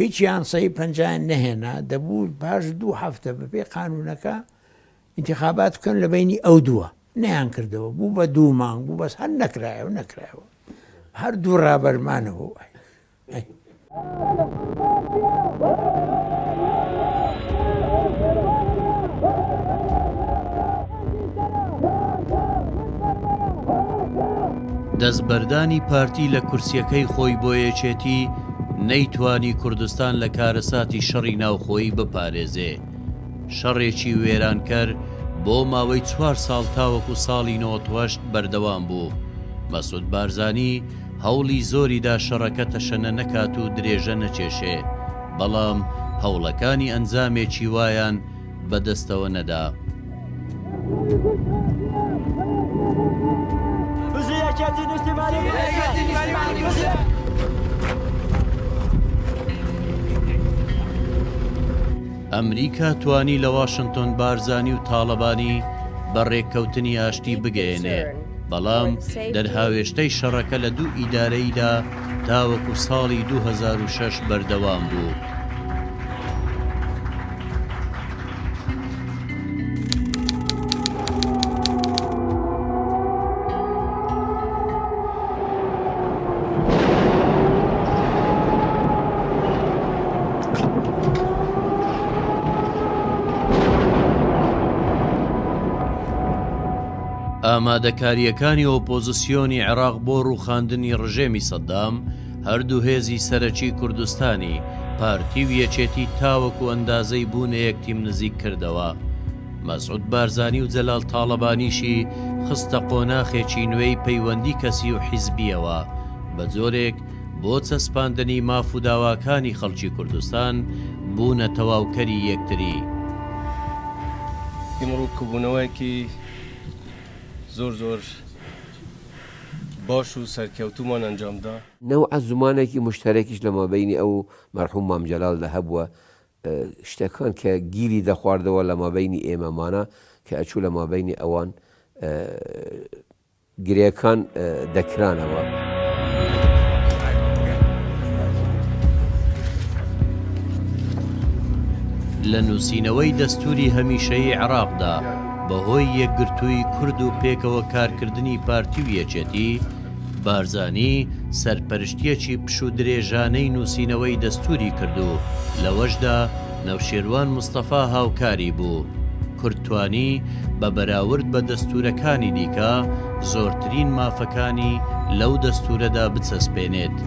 هیچیان سەی پەنجایان نەهێنا دەبوو پاش دوو هەفتە بەپێی قانونەکە ئینتخابات بکەن لە بینی ئەو دووە نەیان کردەوە بوو بە دوو مانگ بوو بەس هەر نەکرایەوە نەکرایەوە هەر دوو ڕابەرمانەوە دەستبەردانی پارتی لە کورسیەکەی خۆی بۆ یەکێتی نەیتوانی کوردستان لە کارەساتی شەڕی ناوخۆیی بپارێزێ. شەڕێکی وێرانکەر بۆ ماوەی چوار ساڵ تاوەکو ساڵی 98 بەردەوام بوو. مەسعود بارزانی هەوڵی زۆری دا شەڕەکە تەشەنە نەکات و درێژە نەکێشێ، بەڵام هەوڵەکانی ئەنجامێکی وایان بە دەستەوە نەدا. ئەمریکا توانی لە واشنتۆن بارزانی و تاڵەبانی بە ڕێککەوتنی ئاشتی بگەیەنێ، بەڵام دەرهاوێشتەی شەڕەکە لە دوو ئیدارەییدا تاوەکو ساڵی 2006 بەردەوام بوو. ئامادەکارییەکانی ئۆپۆزسیۆنی عێراق بۆ ڕووخاندنی ڕژێمی سەدام، هەردوو هێزی سەرەکی کوردستانی، پارتی و یەکێتی تاوەکو ئەندازەی بوونە یەک تیم نزیک کردەوە. مەسعود بارزانی و جەلال تاڵەبانیشی خستە قۆناخێکی نوێی پەیوەندی کەسی و حیزبییەوە، بە جۆرێک بۆ چەسپاندنی ماف و داواکانی خەڵکی کوردستان بوونە تەواوکەری یەکتری. ئیمڕوو کوبوونەوەیەکی زۆر زۆر باش و سەرکەوتوومان ئەنجامدا. نەوعە زمانێکی موشتەرەکیش لە مابەینی ئەو و مەرحوم مام جەلالدا هەبووە. شتەکان کە گیری دەخواردەوە لە مابەینی ئێمەمانا کە ئەچوو لە مابەینی ئەوان گرێکان دەکرانەوە. لە نووسینەوەی دەستووری هەمیشەیی عێراقدا بەهۆی یەکگرتووی کورد و پێکەوە کارکردنی پارتی و یەکێتی، بارزانی سەرپەرشتییەکی پشوودرێژانەی نووسینەوەی دەستووری کرد و لەوەشدا نەوشێروان مستەفا هاوکاری بوو. کورد توانی بە بەراورد بە دەستوورەکانی دیکە زۆرترین مافەکانی لەو دەستوورەدا بچەسپێنێت.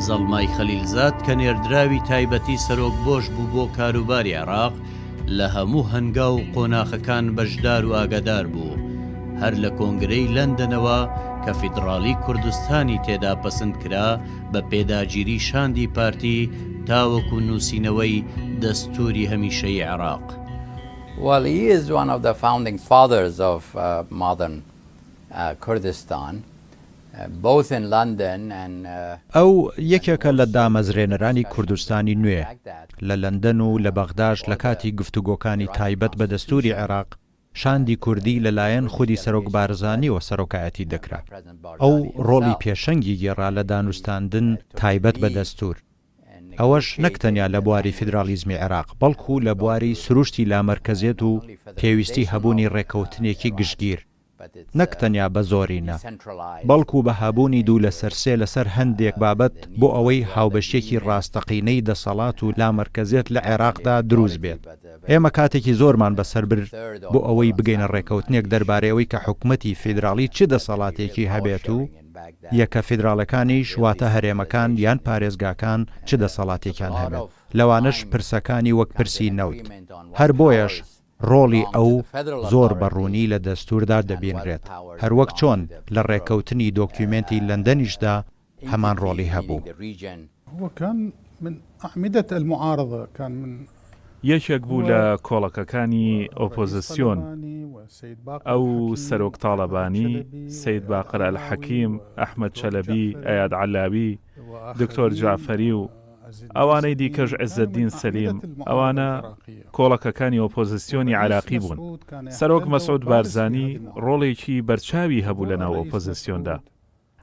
زەڵمای خەلیلزاد کە نێردراوی تایبەتی سەرۆک بۆش بوو بۆ کاروباری عێراق، لە هەموو هەنگاو و قۆناخەکان بەشدار و ئاگادار بوو، هەر لە کۆنگرەی لەندەنەوە کە فیدڕاڵی کوردستانی تێدا پەسند کرا بە پێداگیری شاندی پارتی تاوەکو نووسینەوەی دەستووری هەمیشەیی عێراق. Well, he is one of the founding fathers of modern Kurdistan. ئەو یەکێکە لە دامەزرێنەرانی کوردستانی نوێ، لە لەندەن و لە بەغداش لە کاتی گفتوگۆکانی تایبەت بە دەستووری عێراق، شاندی کوردی لە لایەن خودی سەرۆک بارزانییەوە سەرۆکایەتی دەکرا. ئەو ڕۆڵی پێشەنگی گێڕا لە دانوستاندن تایبەت بە دەستوور. ئەوەش نەک تەنیا لە بواری فیدراڵیزمی عێراق، بەڵکو لە بواری سروشتی لامەرکەزیەت و پێویستی هەبوونی ڕێککەوتنێکی گشتگیر. نەک تەنیا بە زۆرینە، بەڵکو بە هەبوونی دوو لەسەر سێ لەسەر هەندێک بابەت بۆ ئەوەی هاوبەشییەکی ڕاستەقینەی دەسەڵات و لامەرکەزیەت لە عێراقدا دروست بێت. ئێمە کاتێکی زۆرمان بەسەر برد بۆ ئەوەی بگەینە ڕێکەوتنێک دەربارەی ئەوەی کە حکومەتی فیدراڵی چ دەسەڵاتێکی هەبێت و یەکە فیدراڵەکانیش واتە هەرێمەکان یان پارێزگاکان چ دەسەڵاتێکیان هەبێت، لەوانەش پرسەکانی وەک پرسی نەوت. هەر بۆیەش ڕۆڵی ئەو زۆر بە ڕوونی لە دەستووردا دەبینرێت، هەروەک چۆن لە ڕێککەوتنی دۆکیومێنتی لەندەنیشدا هەمان ڕۆڵی هەبوو. یەکێک بوو لە کۆڵەکەکانی ئۆپۆزسیۆن، ئەو، سەرۆک تاڵەبانی، سەید باقر ئەلحەکیم، ئەحمەد چەلەبی، ئەیاد عەلاوی، دکتۆر جەعفەری و ئەوانەی دیکەش عزەدین سەلیم، ئەوانە کۆڵەکەکانی ئۆپۆزسیۆنی عێراقی بوون. سەرۆک مەسعود بارزانی ڕۆڵێکی بەرچاوی هەبوو لەناو ئۆپۆزسیۆندا.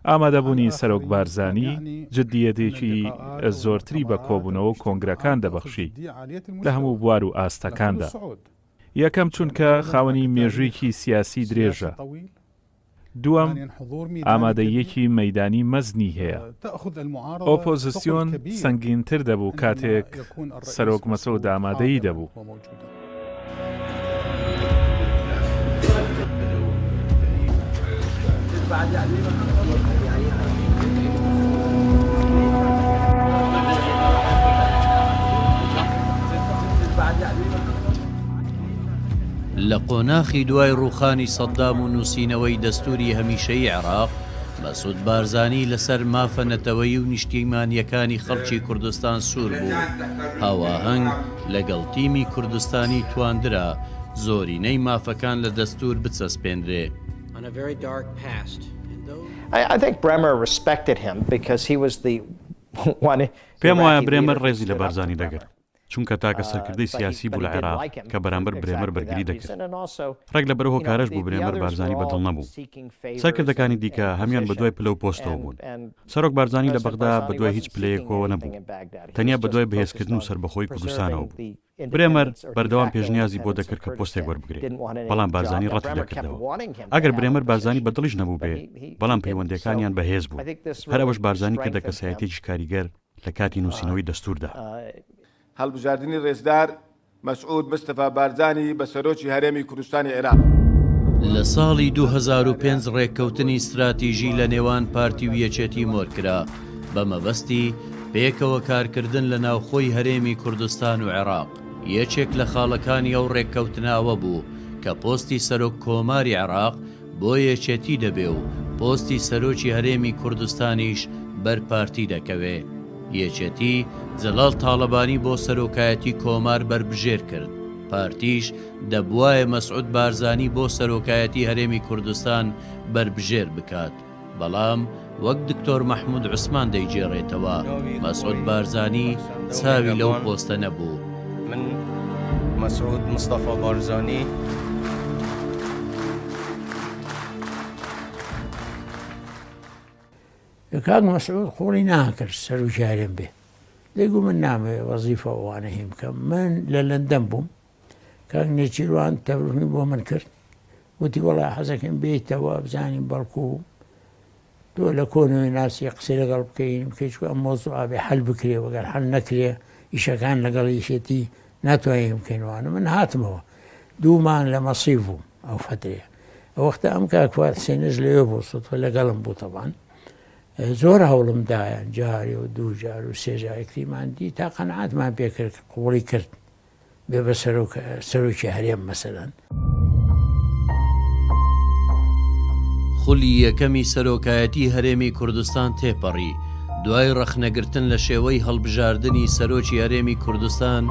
ئامادەبوونی سەرۆک بارزانی جدییەتێکی زۆرتری بە کۆبوونەوە و کۆنگرەکان دەبەخشی لە هەموو بوار و ئاستەکاندا. یەکەم چونکە خاوەنی مێژوویەکی سیاسی درێژە. دووەم، ئامادەییەکی مەیدانی مەزنی هەیە. ئۆپۆزسیۆن سەنگینتر دەبوو کاتێک سەرۆک مەسعود ئامادەیی دەبوو. لە قۆناخی دوای ڕووخانی سەدام و نووسینەوەی دەستووری هەمیشەیی عێراق، مەسعود بارزانی لەسەر مافە نەتەوەیی و نیشتیمانییەکانی خەڵکی کوردستان سوور بوو، هاواهەنگ لەگەڵ تیمی کوردستانی تواندرا زۆرینەی مافەکان لە دەستوور بچەسپێنرێ. پێم وایە برێمەر ڕێزی لە بارزانی دەگرت. چونکە تاکە سەرکردەی سیاسی بوو لە عێراق کە بەرامبەر برێمەر بەرگری دەکرد. ڕێک لەبەر ئەو هۆکارەش بوو برێمەر بارزانی بەدڵ نەبوو. سەرکردەکانی دیکە هەموویان بەدوای پلە و پۆستەوە بوون. سەرۆک بارزانی لە بەغدا بەدوای هیچ پلەیەکەوە نەبوو. تەنیا بەدوای بەهێزکردن و سەربەخۆیی کوردستانەوە بوو. برێمەر بەردەوام پێشنیازی بۆ دەکرد کە پۆستێک وەربگرێ، بەڵام بارزانی ڕەتی دەکردەوە. ئەگەر برێمەر بارزانی بەدڵیش نەبووبێ، بەڵام پەیوەندییەکانیان بەهێز بوو. هەر ئەوەش بارزانی کردە کەسایەتییەکی کاریگەر لە کاتی نووسینەوەی دەستووردا. هەڵبژاردنی ڕێزدار مەسعود مستەفا بارزانی بە سەرۆکی هەرێمی کوردستانی عێراق. لە ساڵی 2005 ڕێککەوتنی ستراتیژی لە نێوان پارتی و یەکێتی مۆرکرا بە مەبەستی پێکەوە کارکردن لە ناوخۆی هەرێمی کوردستان و عێراق، یەکێک لە خاڵەکانی ئەو ڕێککەوتنە ئەوە بوو کە پۆستی سەرۆک کۆماری عێراق بۆ یەکێتی دەبێ و پۆستی سەرۆکی هەرێمی کوردستانیش بەر پارتی دەکەوێ. یەکێتی جەلال تاڵەبانی بۆ سەرۆکایەتی کۆمار بەربژێر کرد، پارتیش دەبوایە مەسعود بارزانی بۆ سەرۆکایەتی هەرێمی کوردستان بەربژێر بکات، بەڵام. وەک دکتۆر مەحمود عوسمان دەیگێڕێتەوە، مەسعود بارزانی چاوی لەو پۆستە نەبوو. من مەسعود مستەفا بارزانی. کاک مەسعود قوڵی ناکرد سەرۆکی هەرێم بێ دەیگو من نامەوێ وەزیفە ئەوانە هین بکەم من لە لەندەن بووم کاک نێچیروان تەلەفۆنی بۆ من کرد وتی وەڵا حەزەکەم بێیتەوە بزانین بەڵکو تۆ لە کۆنەوەی ناسی قسەی لەگەڵ بکەین بکەیت چونکە ئەم مۆزوعە بێ حەل بکرێ وەگەر حەل نەکرێ ئیشەکان لەگەڵ یەکێتی ناتوانین بکەین وانە من هاتمەوە دوو مانگ لە مەسیف بووم ئەو فەترەیە ئەو وەختە ئەم کاک فواد حسێنەش لەوێ بوو سوتفە لەگەڵم بوو تەبان زۆر هەوڵم دایان جارێ و دوو جار و سێ جار یەکتریمان دی تا قەنعاتمان پێکرد قبوڵی کرد بێ بە سەرۆک سەرۆکی هەرێم مەسەلەن. خولی یەکەمی سەرۆکایەتی هەرێمی کوردستان تێپەڕی، دوای ڕەخنەگرتن لە شێوەی هەڵبژاردنی سەرۆکی هەرێمی کوردستان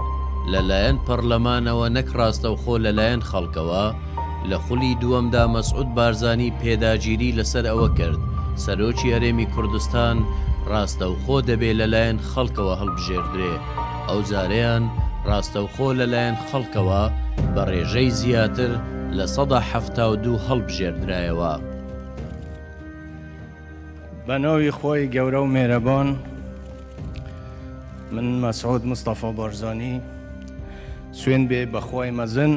لەلایەن پەڕلەمانەوە نەک ڕاستەوخۆ لەلایەن خەڵکەوە، لە خولی دووەمدا مەسعود بارزانی پێداگیری لەسەر ئەوە کرد سەرۆکی هەرێمی کوردستان ڕاستەوخۆ دەبێ لەلایەن خەڵکەوە هەڵبژێردرێ. ئەوجارەیان ڕاستەوخۆ لەلایەن خەڵکەوە بە ڕێژەی زیاتر 72% هەڵبژێردرایەوە. بە ناوی خوای گەورە و مێرەبان من مەسعود مستەفا بارزانی سوێن بێ بە خوای مەزن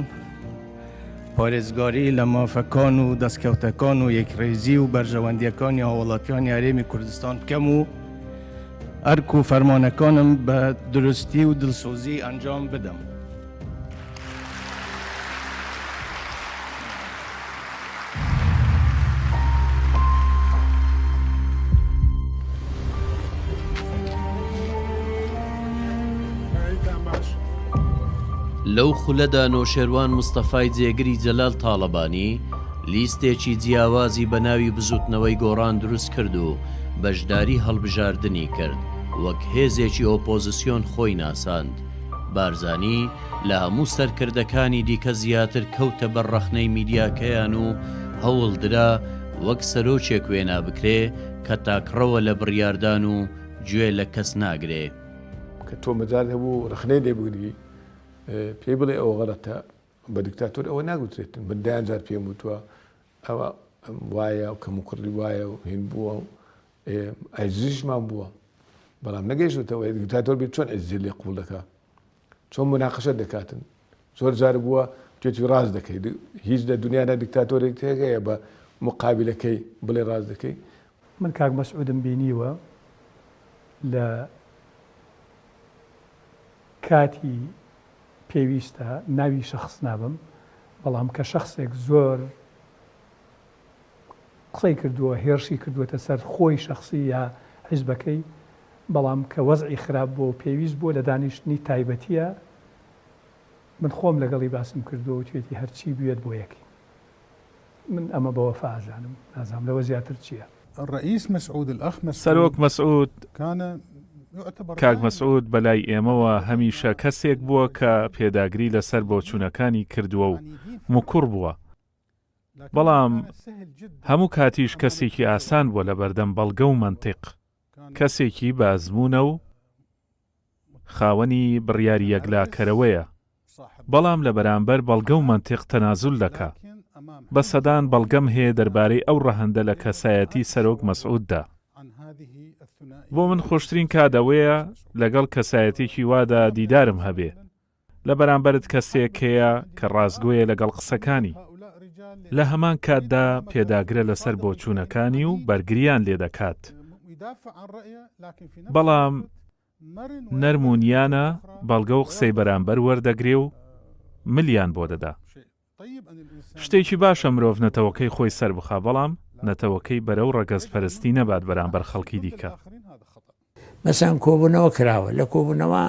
پارێزگاری لە مافەکان و دەستکەوتەکان و یەکڕیزی و بەرژەوەندییەکانی هاوڵاتیانی هەرێمی کوردستان بکەم و ئەرک و فەرمانەکانم بە دروستی و دڵسۆزی ئەنجام بدەم. لەو خولەدا نەوشێروان مستەفای جێگری جەلال تاڵەبانی لیستێکی جیاوازی بە ناوی بزوتنەوەی گۆڕان دروست کرد و بەشداری هەڵبژاردنی کرد، وەک هێزێکی ئۆپۆزسیۆن خۆی ناساند. بارزانی لە هەموو سەرکردەکانی دیکە زیاتر کەوتە بەر ڕەخنەی میدیاکەیان و هەوڵ درا وەک سەرۆکێک وێنا بکرێ کە تاکڕەوە لە بڕیاردان و گوێ لە کەس ناگرێ. کە تۆ مەجال هەبوو ڕەخنەی لێ بگری پێی بڵێ ئەوە غەڵەتە، بە دیکتاتۆر ئەوە ناگوترێتن. من دەیان جار پێم وتووە ئەوە وایە و کەموکوڕی وایە و هین بووە و عێجزیشمان بووە، بەڵام نەگەیشتووەتە ئەوەی دیکتاتۆر بێت چۆن عێجزی لێ قبوڵ دەکا، چۆن موناقەشە دەکاتن. زۆر جار بووە توێتی ڕاست دەکەی، هیچ لە دنیادا دیکتاتۆرێک هەیە بە مقابلەکەی بڵێ ڕاست دەکەی. من کاک مەسعودم بینیوە لە کاتی پێویستە ناوی شەخس نابم بەڵام کە شەخسێک زۆر قسەی کردووە هێرشی کردووەتە سەر خۆی شەخسی یا حیزبەکەی بەڵام کە وەزعی خراپ بووە و پێویست بووە لە دانیشتنی تایبەتیە من خۆم لەگەڵی باسم کردووە وتوێتی هەرچی بوێت بۆ یەکین من ئەمە بە وەفا ئەزانم نازانم لەوە زیاتر چییە. سەرۆک مەسعود، کاک مەسعود بەلای ئێمەوە هەمیشە کەسێک بووە کە پێداگری لەسەر بۆچوونەکانی کردووە و مکوڕ بووە، بەڵام هەموو کاتیش کەسێکی ئاسان بووە لەبەردەم بەڵگە و مەنتیق، کەسێکی بە ئەزموونە و خاوەنی بڕیاری یەکلاکەرەوەیە، بەڵام لە بەرامبەر بەڵگە و مەنتیق تەنازول دەکا. بە سەدان بەڵگەم هەیە دەربارەی ئەو ڕەهەندە لە کەسایەتی سەرۆک مەسعوددا. بۆ من خۆشترین کات ئەوەیە لەگەڵ کەسایەتێکی وادا دیدارم هەبێ. لە بەرامبەرت کەسێک هەیە کە ڕاستگۆیە لەگەڵ قسەکانی. لە هەمان کاتدا پێداگرە لەسەر بۆچوونەکانی و بەرگریان لێدەکات. بەڵام نەرم و نیانە بەڵگە و قسەی بەرامبەر وەردەگرێ و ملیان بۆ دەدا. شتێکی باشە مرۆڤ نەتەوەکەی خۆی سەربخا، بەڵام نەتەوەکەی بەرەو ڕەگەزپەرستی نەبات بەرامبەر خەڵکی دیکە. مەسەن کۆبوونەوە کراوە لە کۆبوونەوە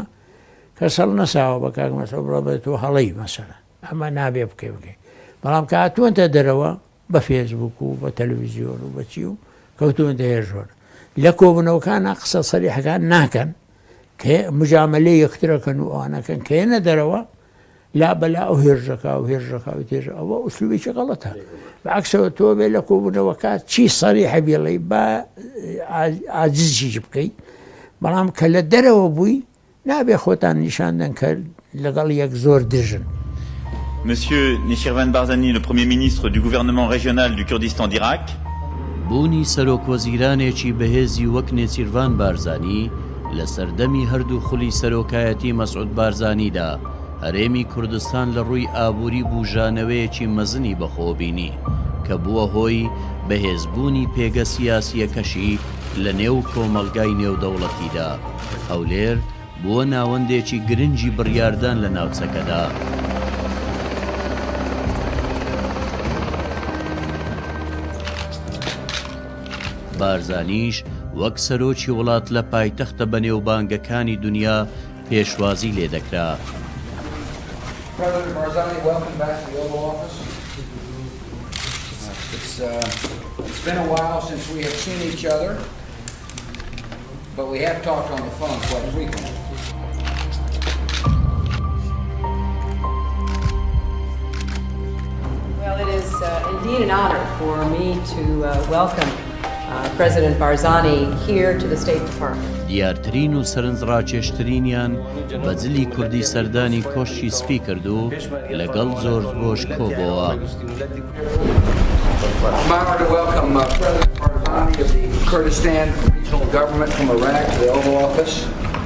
کەس هەڵنەساوە بە کاک مەسعود بڵێ بڵێ تۆ هەڵەی مەسەلەن ئەمە نابێ بکەی بکەی بەڵام کە هاتووەتە دەرەوە بە فێسبوک و بە تەلەڤیزیۆن و بە چی و کەوتوونەتە هێرشۆر لە کۆبوونەوەکانە قسە سەریحەکان ناکەن کە مجاملەی یەکترەکەن و ئەوانەکەن کە یەنە دەرەوە. لا بەلا ئەو هێرشەکە و هێرشەکە و تێژ ئەوە ئوسلوبێکی غەڵەتە بەعکسەوە تۆ بێ لە کۆبوونەوەکە چی سەریحە بێڵێ با عاجزیش بکەیت بەڵام کە لە دەرەوە بووی نابێ خۆتان نیشان دەن کە لەگەڵ یەک زۆر دژن. Monsieur Nechirvan Barzani, le Premier ministre du gouvernement régional du Kurdistan d'Irak. بوونی سەرۆکوەزیرانێکی بەهێزی وەک نێچیرڤان بارزانی لە سەردەمی هەردوو خولی سەرۆکایەتی مەسعود بارزانیدا، هەرێمی کوردستان لە ڕووی ئابووری بووژانەوەیەکی مەزنی بەخۆوە بینی کە بووە هۆی بەهێزبوونی پێگە سیاسییەکەشی لە نێو کۆمەڵگای نێودەوڵەتیدا. هەولێر بووە ناوەندێکی گرنگی بڕیاردان لە ناوچەکەدا. بارزانیش وەک سەرۆکی وڵات لە پایتەختە بەنێوبانگەکانی دونیا پێشوازی لێدەکرا. President Barzani, welcome back to the Oval Office. It's, uh, it's been a while since we have seen each other, but we have talked on the phone quite frequently. Well, it is uh, indeed an honor for me to uh, welcome uh, President Barzani here to the State Department. دیارترین و سەرنجڕاکێشترینیان بە جلی کوردی سەردانی کۆشکی سپی کرد و لەگەڵ جۆرج بۆش کۆبۆوە.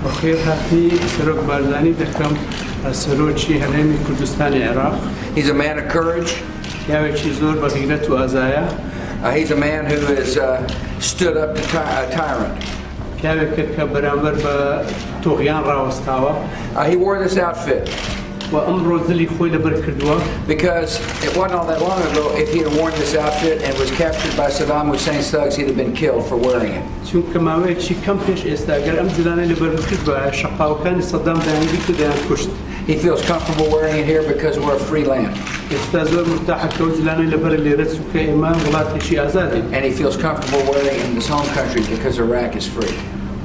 بەخێرهاتنی سەرۆک بارزانی دەکەم سەرۆکی هەرێمی کوردستانی عێراق. پیاوێکی زۆر بە غیرەت و ئازایە. پیاوێکە کە بەرامبەر بە تۆغیان ڕاوەستاوە. و ئەمڕۆ جلی خۆی لەبەر کردووە. چونکە ماوەیەکی کەم پێش ئێستا گەر ئەم جلانەی لەبەر بکردبایە شەقاوەکانی سەدام دەیانگرت و دەیانکوشت. ئێستا زۆر مورتاحە کە ئەو جلانەی لەبەرە لێرە چونکە ئێمە وڵاتێکی ئازادین.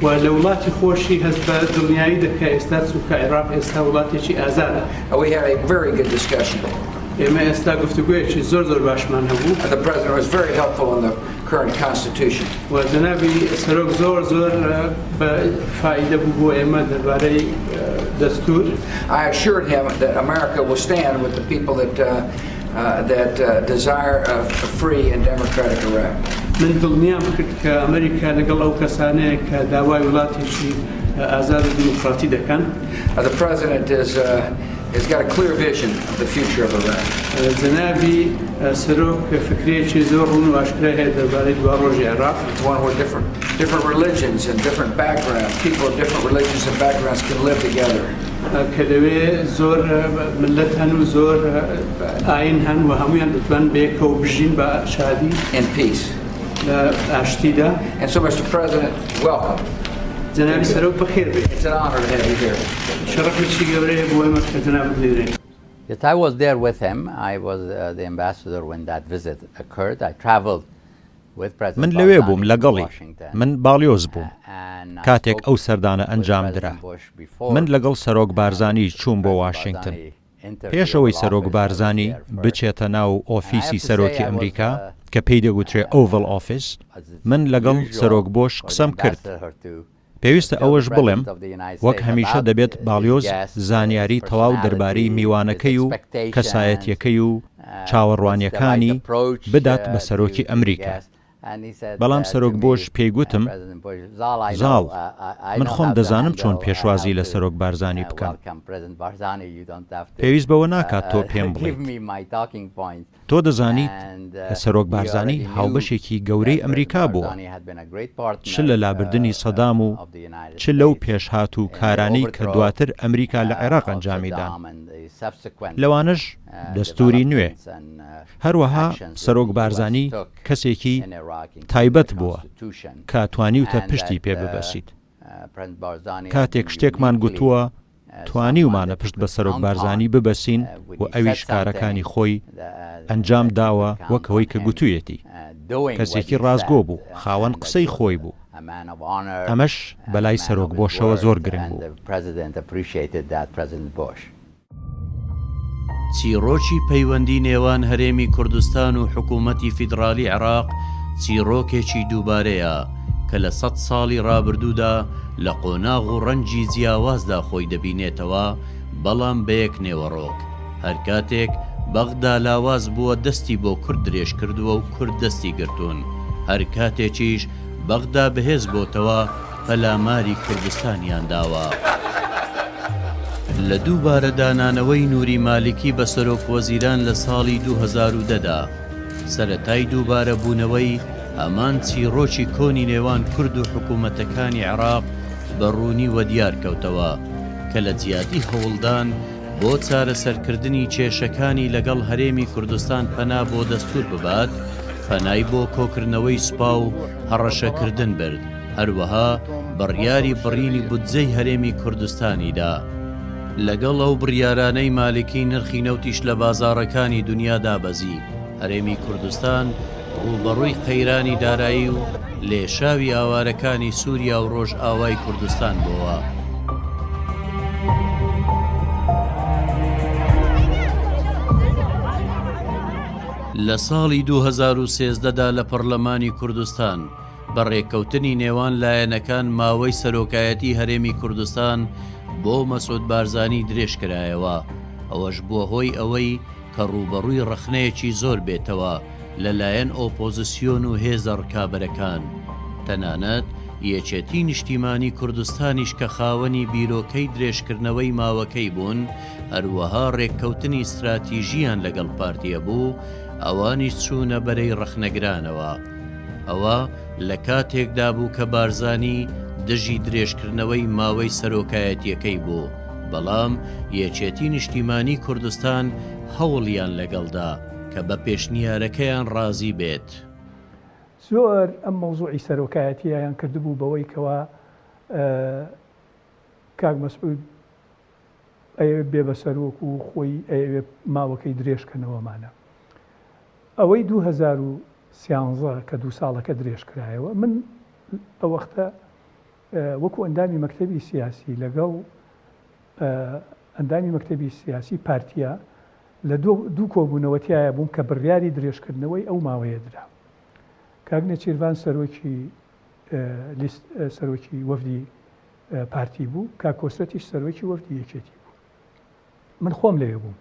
و لە وڵاتی خۆشی هەست بە دڵنیایی دەکا ئێستا چونکە عێراق ئێستا وڵاتێکی ئازادە. ئێمە ئێستا گفتوگۆیەکی زۆر زۆر باشمان هەبوو. و جەنابی سەرۆک زۆر زۆر بە فائیدە بوو بۆ ئێمە دەربارەی دەستور. I assured him that America will stand with the people that that desire a free and democratic Iraq. من دڵنیام کرد کە ئەمریکا لەگەڵ ئەو کەسانەیە کە داوای وڵاتێکی ئازاد و دیموکراتی دەکەن. The president is has got a clear vision of the future of Iraq. جەنابی سەرۆک فکرەیەکی زۆر ڕوون و ئاشکرای هەیە دەربارەی دواڕۆژی عێراق. It's one where different different religions and different backgrounds, people of different religions and backgrounds can live together. کە لەوێ زۆر مللەت هەن و زۆر ئاین هەن و هەموویان دەتوانن بەیەکەوە بژین بە شادی. In peace. لە ئاشتیدا. And so Mr. President, welcome. جەنابی سەرۆک بەخێر بێی. It's an honor to have you here. شەڕەفێکی گەورەیە بۆ ئێمە کە جەنابت لێرەی. Yes, I was there with him. I was uh, the ambassador when that visit occurred. I traveled with President من لەوێ بووم Barzani to لەگەڵی. Washington. من باڵیۆز بووم And I کاتێک spoke ئەو سەردانە with ئەنجام درا. President Bush before من لەگەڵ سەرۆک بارزانی چووم بۆ President واشینگتن. Barzani entered پێش the ئەوەی Oval سەرۆک Office, I was بارزانی there first. بچێتە ناو And I have ئۆفیسی to say سەرۆکی I was ئەمریکا uh, کە پێی دەگوترێ ئۆڤەل ئۆفیس، as is من لەگەڵ usual سەرۆک بۆش for the قسەم کرد. ambassador to پێویستە ئەوەش بڵێم، وەک هەمیشە دەبێت باڵیۆز زانیاری تەواو دەربارەی میوانەکەی و کەسایەتییەکەی و چاوەڕوانییەکانی بدات بە سەرۆکی ئەمریکا. بەڵام سەرۆک بۆش پێی گوتم، زاڵ، من خۆم دەزانم چۆن پێشوازی لە سەرۆک بارزانی بکەم. پێویست بەوە ناکات تۆ پێم بڵێیت. تۆ دەزانیت کە سەرۆک بارزانی هاوبەشێکی گەورەی ئەمریکا بووە، چ لە لابردنی سەدام و چ لەو پێشهات و کارانەی کە دواتر ئەمریکا لە عێراق ئەنجامی دان، لەوانەش دەستووری نوێ. هەروەها سەرۆک بارزانی کەسێکی تایبەت بووە کە توانیوتە پشتی پێ ببەسیت. کاتێک شتێکمان گوتووە، توانیومانە پشت بە سەرۆک بارزانی ببەسین و ئەویش کارەکانی خۆی ئەنجام داوە وەک ئەوەی کە گوتوویەتی. کەسێکی ڕاستگۆ بوو، خاوەن قسەی خۆی بوو. ئەمەش بەلای سەرۆک بۆشەوە زۆر گرنگ بوو. چیڕۆکی پەیوەندی نێوان هەرێمی کوردستان و حکوومەتی فیدڕالی عێراق چیڕۆکێکی دووبارەیە کە لە سەت ساڵی ڕابردوودا لە قۆناغ و ڕەنگی جیاوازدا خۆی دەبینێتەوە، بەڵام بە یەک نێوەڕۆک. هەر کاتێک بەغدا لاواز بووە دەستی بۆ کورد درێژ کردووە و کورد دەستی گرتوون، هەر کاتێکیش بەغدا بەهێز بۆتەوە پەلاماری کوردستانیان داوە. لە دووبارە دانانەوەی نوری مالکی بە سەرۆک وەزیران لە ساڵی 2010 دا، سەرەتای دووبارە بوونەوەی هەمان چیڕۆکی کۆنی نێوان کورد و حکوومەتەکانی عێراق بە ڕوونی وەدیار کەوتەوە کە لە جیاتی هەوڵدان بۆ چارەسەرکردنی کێشەکانی لەگەڵ هەرێمی کوردستان پەنا بۆ دەستوور ببات، پەنای بۆ کۆکردنەوەی سوپا و هەڕەشەکردن برد، هەروەها بڕیاری بڕینی بودجەی هەرێمی کوردستانی دا. لەگەڵ ئەو بڕیارانەی مالکی نرخی نەوتیش لە بازاڕەکانی دونیا دابەزی، هەرێمی کوردستان ڕووبەڕووی قەیرانی دارایی و لێشاوی ئاوارەکانی سووریا و ڕۆژئاوای کوردستان بۆوە. لە ساڵی 2013 دا لە پەڕلەمانی کوردستان بە ڕێککەوتنی نێوان لایەنەکان ماوەی سەرۆکایەتی هەرێمی کوردستان بۆ مەسعود بارزانی درێژکرایەوە، ئەوەش بووە هۆی ئەوەی کە ڕووبەڕووی ڕەخنەیەکی زۆر بێتەوە لە لایەن ئۆپۆزسیۆن و هێزە ڕکابەرەکان، تەنانەت یەکێتی نیشتیمانی کوردستانیش کە خاوەنی بیرۆکەی درێژکردنەوەی ماوەکەی بوون، هەروەها ڕێککەوتنی ستراتیژیان لەگەڵ پارتی هەبوو، ئەوانیش چوونە بەرەی ڕەخنەگرانەوە. ئەوە لە کاتێکدا بوو کە بارزانی دژی درێژکردنەوەی ماوەی سەرۆکایەتییەکەی بوو، بەڵام یەکێتی نیشتیمانی کوردستان هەوڵیان لەگەڵدا کە بە پێشنیارەکەیان ڕازی بێت. زۆر ئەم مەوزوعی سەرۆکایەتییەیان کردبوو بەوەی کەوا کاک مەسعود ئەیەوێت بێ بە سەرۆک و خۆی ئەیەوێت ماوەکەی درێژ کەنەوەمانە. ئەوەی 2013 کە دوو ساڵەکە درێژ کرایەوە من ئەو وەختە وەکو ئەندامی مەکتەبی سیاسی لەگەڵ ئەندامی مەکتەبی سیاسی پارتیا لە دوو کۆبوونەوە تیایا بووم کە بڕیاری درێژکردنەوەی ئەو ماوەیە درا. کاک نێچیرڤان سەرۆکی لیست سەرۆکی وەفدی پارتی بوو، کاک کۆسرەتیش سەرۆکی وەفدی یەکێتی بوو. من خۆم لەوێ بووم.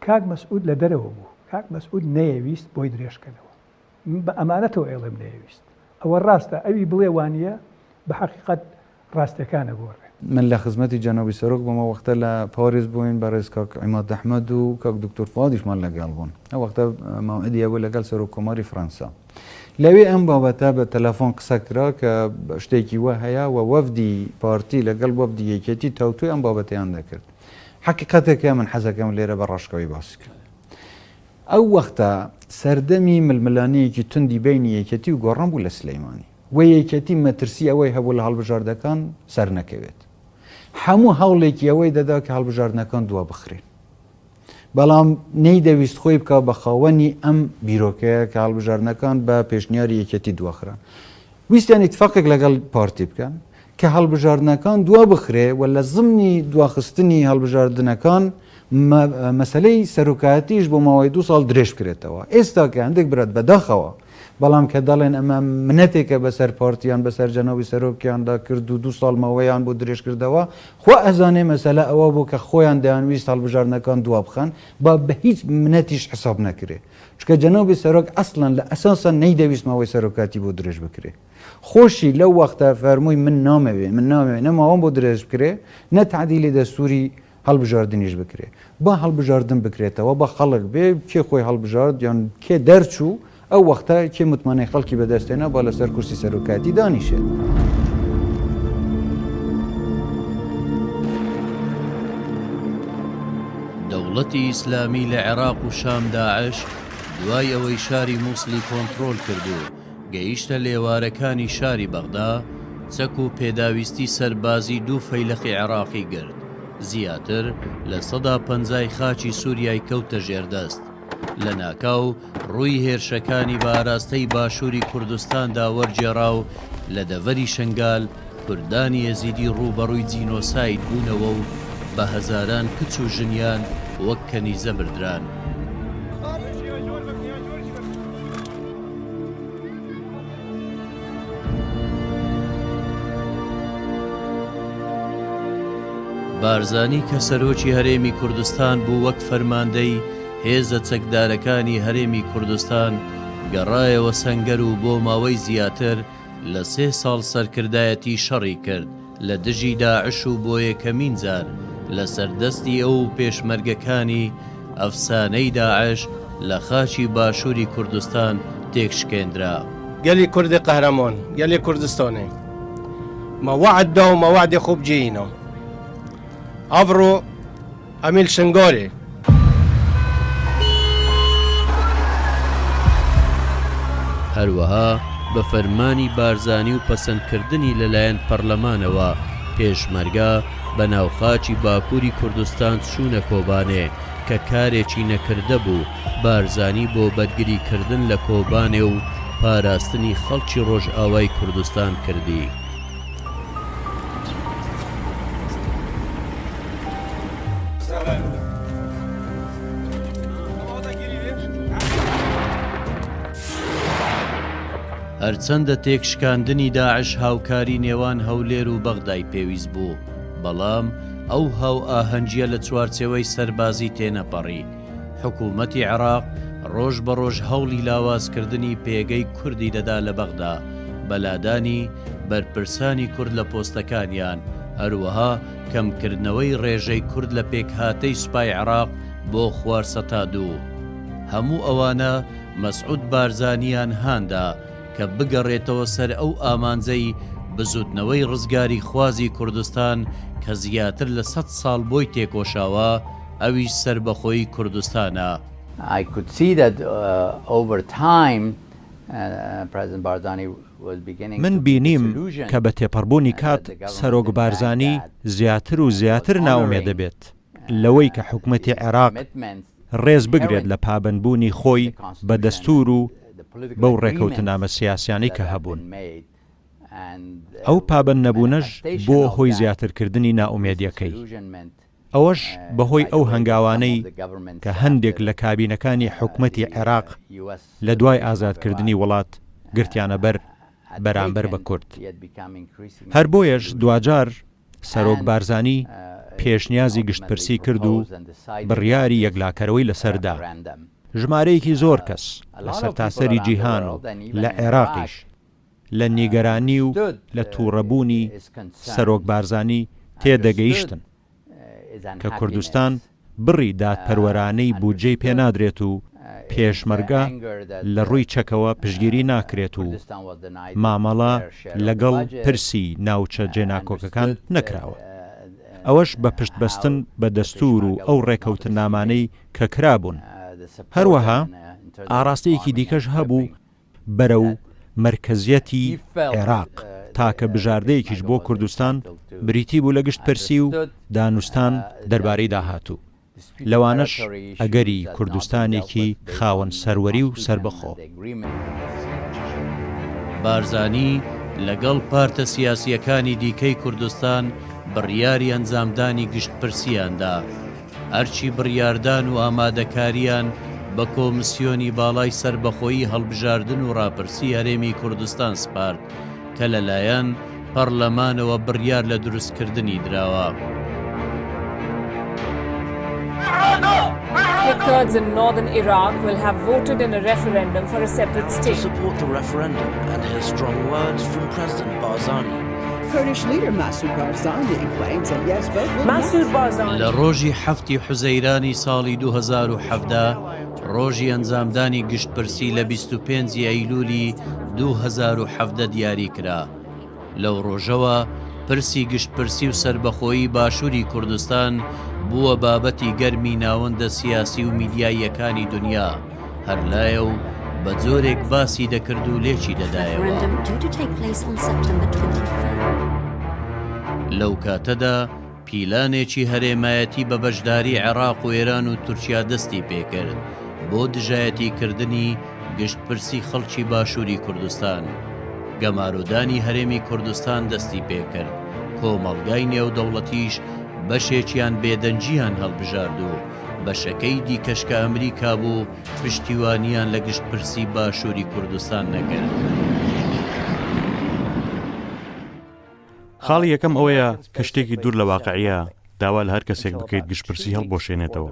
کاک مەسعود لە دەرەوە بوو. کاک مەسعود نەیەویست بۆی درێژکەنەوە. من بە ئەمانەتەوە ئەیڵێم نەیەویست. ئەوە ڕاستە ئەوی بڵێ وانییە بە حەقیقەت ڕاستیەکان ئەگۆڕێ. من لە خزمەتی جەنابی سەرۆک بووم، ئەو وەختە لە پاریس بووین، بەڕێز کاک عیماد ئەحمەد و کاک دکتۆر فوادیشمان لەگەڵ بوون. ئەو وەختە مەوعیدی هەبوو لەگەڵ سەرۆک کۆماری فڕەنسا. لەوێ ئەم بابەتە بە تەلەفۆن قسە کرا کە شتێکی وا هەیە و وەفدی پارتی لەگەڵ وەفدی یەکێتی تاوتوێ ئەم بابەتەیان دەکرد. حەقیقەتێکە من حەزەکەم لێرە بە ڕاشکاوی باسی کەم. ئەو وەختە سەردەمی ململانێیەکی توندی بەینی یەکێتی و گۆڕان بوو لە سلەیمانی و یەکێتی مەترسی ئەوەی هەبوو لە هەڵبژاردەکان سەرنەکەوێت. هەموو هەوڵێکی ئەوەی دەدا کە هەڵبژاردنەکان دوا بخرێن. بەڵام نەیدەویست خۆی بکا بە خاوەنی ئەم بیرۆکەیە کە هەڵبژاردنەکان بە پێشنیاری یەکێتی دواخران. ویستیان ئیتفاقێک لەگەڵ پارتی بکەن کە هەڵبژاردنەکان دوا بخرێ و لە زمنی دواخستنی هەڵبژاردنەکان مەسەلەی سەرۆکایەتیش بۆ ماوەی دوو ساڵ درێژ بکرێتەوە. ئێستا کە هەندێک برات بەداخەوە بەڵام کە دەڵێن ئەمە منەتێکە بەسەر پارتیان بەسەر جەنابی سەرۆکیاندا کرد و دوو ساڵ ماوەیان بۆ درێژ کردەوە، خوا ئەزانێ مەسەلە ئەوە بوو کە خۆیان دەیانویست هەڵبژاردنەکان دوا بخەن با بە هیچ منەتیش حساب نەکرێ. چونکە جەنابی سەرۆک ئەسڵەن لە ئەساسا نەیدەویست ماوەی سەرۆکاتی بۆ درێژ بکرێ. خۆشی لەو وەختە فەرمووی من نامەوێ، من نامەوێ نە ماوەم بۆ درێژ بکرێ، نە تەعدیلی دەستووری هەڵبژاردنیش بکرێ. با هەڵبژاردن بکرێتەوە، با خەڵک بێ، کێ خۆی هەڵبژارد یان کێ دەرچوو، ئەو وەختە کێ متمانەی خەڵکی بەدەست هێنا با لەسەر کورسی سەرۆکایەتی دانیشێت. دەوڵەتی ئیسلامی لە عێراق و شام داعش دوای ئەوەی شاری موسڵی کۆنتڕۆل کرد و گەیشتە لێوارەکانی شاری بەغدا، چەک و پێداویستی سەربازی دوو فەیلەقی عێراقی گرت، زیاتر لە سەدا پەنجای خاکی سوریای کەوتە ژێردەست. لەناکاو ڕووی هێرشەکانی بە ئاراستەی باشووری کوردستاندا وەرگێڕا و لە دەڤەری شنگال کوردانی ئێزیدی ڕووبەڕووی جینۆساید بوونەوە و بە هەزاران کچ و ژنیان وەک کەنیزە بردران. بارزانی کە سەرۆکی هەرێمی کوردستان بوو وەک فەرماندەی هێزە چەکدارەکانی هەرێمی کوردستان گەڕایەوە سەنگەر و بۆ ماوەی زیاتر لە سێ ساڵ سەرکردایەتی شەڕی کرد لە دژی داعش و بۆ یەکەمین جار لەسەر دەستی ئەو و پێشمەرگەکانی ئەفسانەی داعش لە خاکی باشووری کوردستان تێکشکێندرا. گەلی کوردی قەهرەمان، گەلی کوردستانێ مە وەعد دا و مە وەعدێ خۆ بجێینا. ئەڤڕۆ ئەمیل شنگالێ. هەروەها بە فەرمانی بارزانی و پەسەندکردنی لەلایەن پەڕلەمانەوە، پێشمەرگە بە ناو خاکی باکووری کوردستان چوونە کۆبانێ، کە کارێکی نەکردە بوو، بارزانی بۆ بەرگری کردن لە کۆبانێ و پاراستنی خەڵکی ڕۆژئاوای کوردستان کردی. هەرچەندە تێکشکاندنی داعش هاوکاری نێوان هەولێر و بەغدای پێویست بوو، بەڵام ئەو هاوئاهەنگییە لە چوارچێوەی سەربازی تێنەپەڕی. حکوومەتی عێراق ڕۆژ بە ڕۆژ هەوڵی لاوازکردنی پێگەی کوردی دەدا لە بەغدا بە لادانی بەرپرسانی کورد لە پۆستەکانیان، هەروەها کەمکردنەوەی ڕێژەی کورد لە پێکهاتەی سوپای عێراق بۆ خوار سەتا دوو. هەموو ئەوانە مەسعود بارزانییان هاندا کە بگەڕێتەوە سەر ئەو ئامانجەی بزوتنەوەی ڕزگاریخوازی کوردستان کە زیاتر لە سەت ساڵ بۆی تێکۆشاوە، ئەویش سەربەخۆیی کوردستانە. I could see that over time President Barzani was beginning من to be بینیم disillusioned کە بە تێپەڕبوونی and that کات the government سەرۆک in بارزانی Baghdad زیاتر و was زیاتر نائومێد honoring دەبێت لەوەی کە حکومەتی عێراق ڕێز بگرێت لە پابەندبوونی خۆی بە دەستوور و بەو ڕێکەوتنامە سیاسیانەی کە هەبوون. ئەو پابەندنەبوونەش بووە هۆی زیاترکردنی نائومێدیەکەی. ئەوەش بەهۆی ئەو هەنگاوانەی کە هەندێک لە کابینەکانی حکومەتی عێراق لە دوای ئازادکردنی وڵات گرتیانەبەر بەرامبەر بە کورد. هەر بۆیەش دواجار سەرۆک بارزانی پێشنیازی گشتپرسی کرد و بڕیاری یەکلاکەرەوەی لەسەر دا. ژمارەیەکی زۆر کەس لە سەرتاسەری جیهان و لە عێراقیش لە نیگەرانی و لە تووڕەبوونی سەرۆک بارزانی تێدەگەیشتن کە کوردستان بڕی دادپەروەرانەی بودجەی پێ نادرێت و پێشمەرگە لە ڕووی چەکەوە پشتگیری ناکرێت و مامەڵە لەگەڵ پرسی ناوچە جێناکۆکەکان نەکراوە. ئەوەش بە پشتبەستن بە دەستوور و ئەو ڕێکەوتننامانەی کە کرابوون. هەروەها ئاڕاستەیەکی دیکەش هەبوو بەرەو مەرکەزیەتی عێراق، تاکە بژاردەیەکیش بۆ کوردستان بریتی بوو لە گشتپرسی و دانوستان دەربارەی داهاتوو، لەوانەش ئەگەری کوردستانێکی خاوەن سەروەری و سەربەخۆ. بارزانی لەگەڵ پارتە سیاسییەکانی دیکەی کوردستان بڕیاری ئەنجامدانی گشتپرسییان دا. ئەرکی بڕیاردان و ئامادەکارییان بە کۆمسیۆنی باڵای سەربەخۆیی هەڵبژاردن و ڕاپرسی هەرێمی کوردستان سپارد کە لەلایەن پەڕلەمانەوە بڕیار لە دروستکردنی دراوە. Kurds in northern Iraq will have voted in a referendum for a separate state. To support the referendum and hear strong words from President Barzani. Kurdish leader Masoud Barzani claims that yes vote will Masoud Barzani. لە ڕۆژی حەفتی حوزەیرانی ساڵی 2017 ڕۆژی ئەنجامدانی گشتپرسی لە 25 ی ئەیلولی 2017 دیاری کرا. لەو ڕۆژەوە پرسی گشتپرسی و سەربەخۆیی باشووری کوردستان بووە بابەتی گەرمی ناوەندە سیاسی و میدیاییەکانی دونیا، هەر لایە و بە جۆرێک باسی دەکرد و لێکی دەدایەوە. لەو کاتەدا پیلانێکی هەرێمایەتی بە بەشداری عێراق و ئێران و تورکیا دەستی پێکرد بۆ دژایەتی کردنی گشتپرسی خەڵکی باشووری کوردستان. گەمارۆدانی هەرێمی کوردستان دەستی پێکرد، کۆمەڵگای نێودەوڵەتیش بەشێکیان بێدەنگییان هەڵبژارد و. بەشەکەی دیکەش کە ئەمریکا بوو پشتیوانیان لە گشتپرسی باشووری کوردستان نەکرد. خاڵی یەکەم ئەوەیە کە شتێکی دوور لە واقعیە داوا لە هەر کەسێک بکەیت گشتپرسی هەڵبوەشێنێتەوە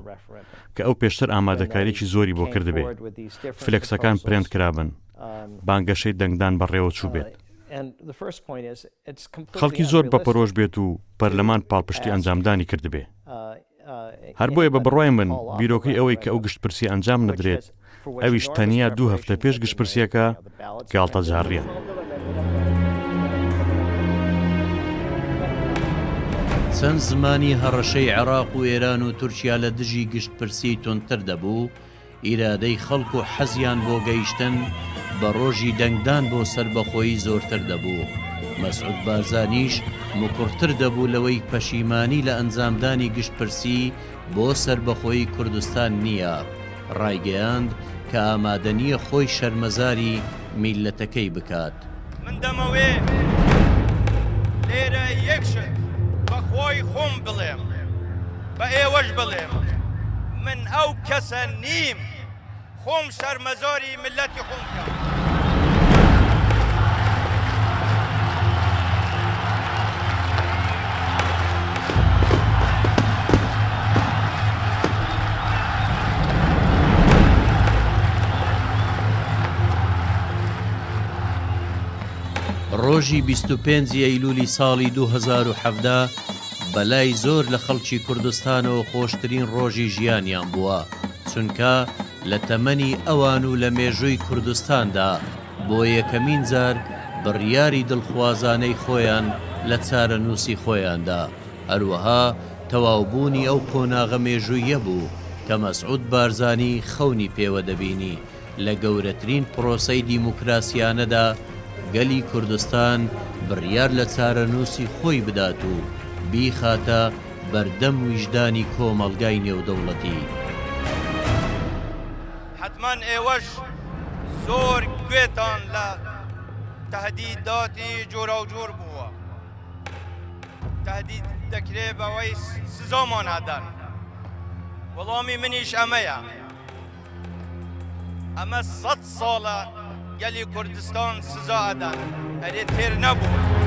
کە ئەو پێشتر ئامادەکاریی زۆری بۆ کردبێ، فلێکسەکان پرێنت کرابن، بانگەشەی دەنگدان بەڕێوە چووبێت. خەڵکی زۆر بەپەرۆش بێت و پەرلەمان پاڵپشتی ئەنجامدانی کردبێ. هەر بۆیە بە بڕوای من بیرۆکەی ئەوەی کە ئەو گشتپرسیە ئەنجام نەدرێت، ئەویش تەنیا دوو هەفتە پێش گشتپرسیەکە، گاڵتەجاڕیە. چەند زمانی هەڕەشەی عێراق و ئێران و تورکیا لە دژی گشتپرسی توندتر دەبوو، ئیرادەی خەڵک و حەزیان بۆ گەیشتن بە ڕۆژی دەنگدان بۆ سەربەخۆیی زۆرتر دەبوو، مەسعود بارزانیش مکوڕتر دەبوو لەوەی پەشیمانی لە ئەنجامدانی گشتپرسی بۆ سەربەخۆیی کوردستان نییە، ڕایگەیاند کە ئامادە نییە خۆی شەرمەزاری میللەتەکەی بکات. من دەمەوێ لێرە یەک شت بە خۆی خۆم بڵێم، بە ئێوەش بڵێم، من ئەو کەسە نیم خۆم شەرمەزاری میللەتی خۆم بکەم. ڕۆژی 25 ئەیلولی ساڵی 2017 بەلای زۆر لە خەڵکی کوردستانەوە خۆشترین ڕۆژی ژیانیان بووە، چونکە لە تەمەنی ئەوان و لە مێژووی کوردستاندا بۆ یەکەمین جار بڕیاری دڵخوازانەی خۆیان لە چارەنووسی خۆیاندا، هەروەها تەواوبوونی ئەو قۆناغە مێژووییە بوو کە مەسعود بارزانی خەونی پێوە دەبینی لە گەورەترین پرۆسەی دیموکراسیانەدا گەلی کوردستان بڕیار لە چارەنووسی خۆی بدات و بیخاتە بەردەم ویژدانی کۆمەڵگای نێودەوڵەتی. حەتمەن ئێوەش زۆر گوێتان لە تەهدیداتی جۆراوجۆر بووە. تەهدید دەکرێ بەوەی سزامان ئەدەن. وەڵامی منیش ئەمەیە. ئەمە سەد ساڵە گەلی کوردستان سزا ئەدەن ئەرێ تێر نەبوو.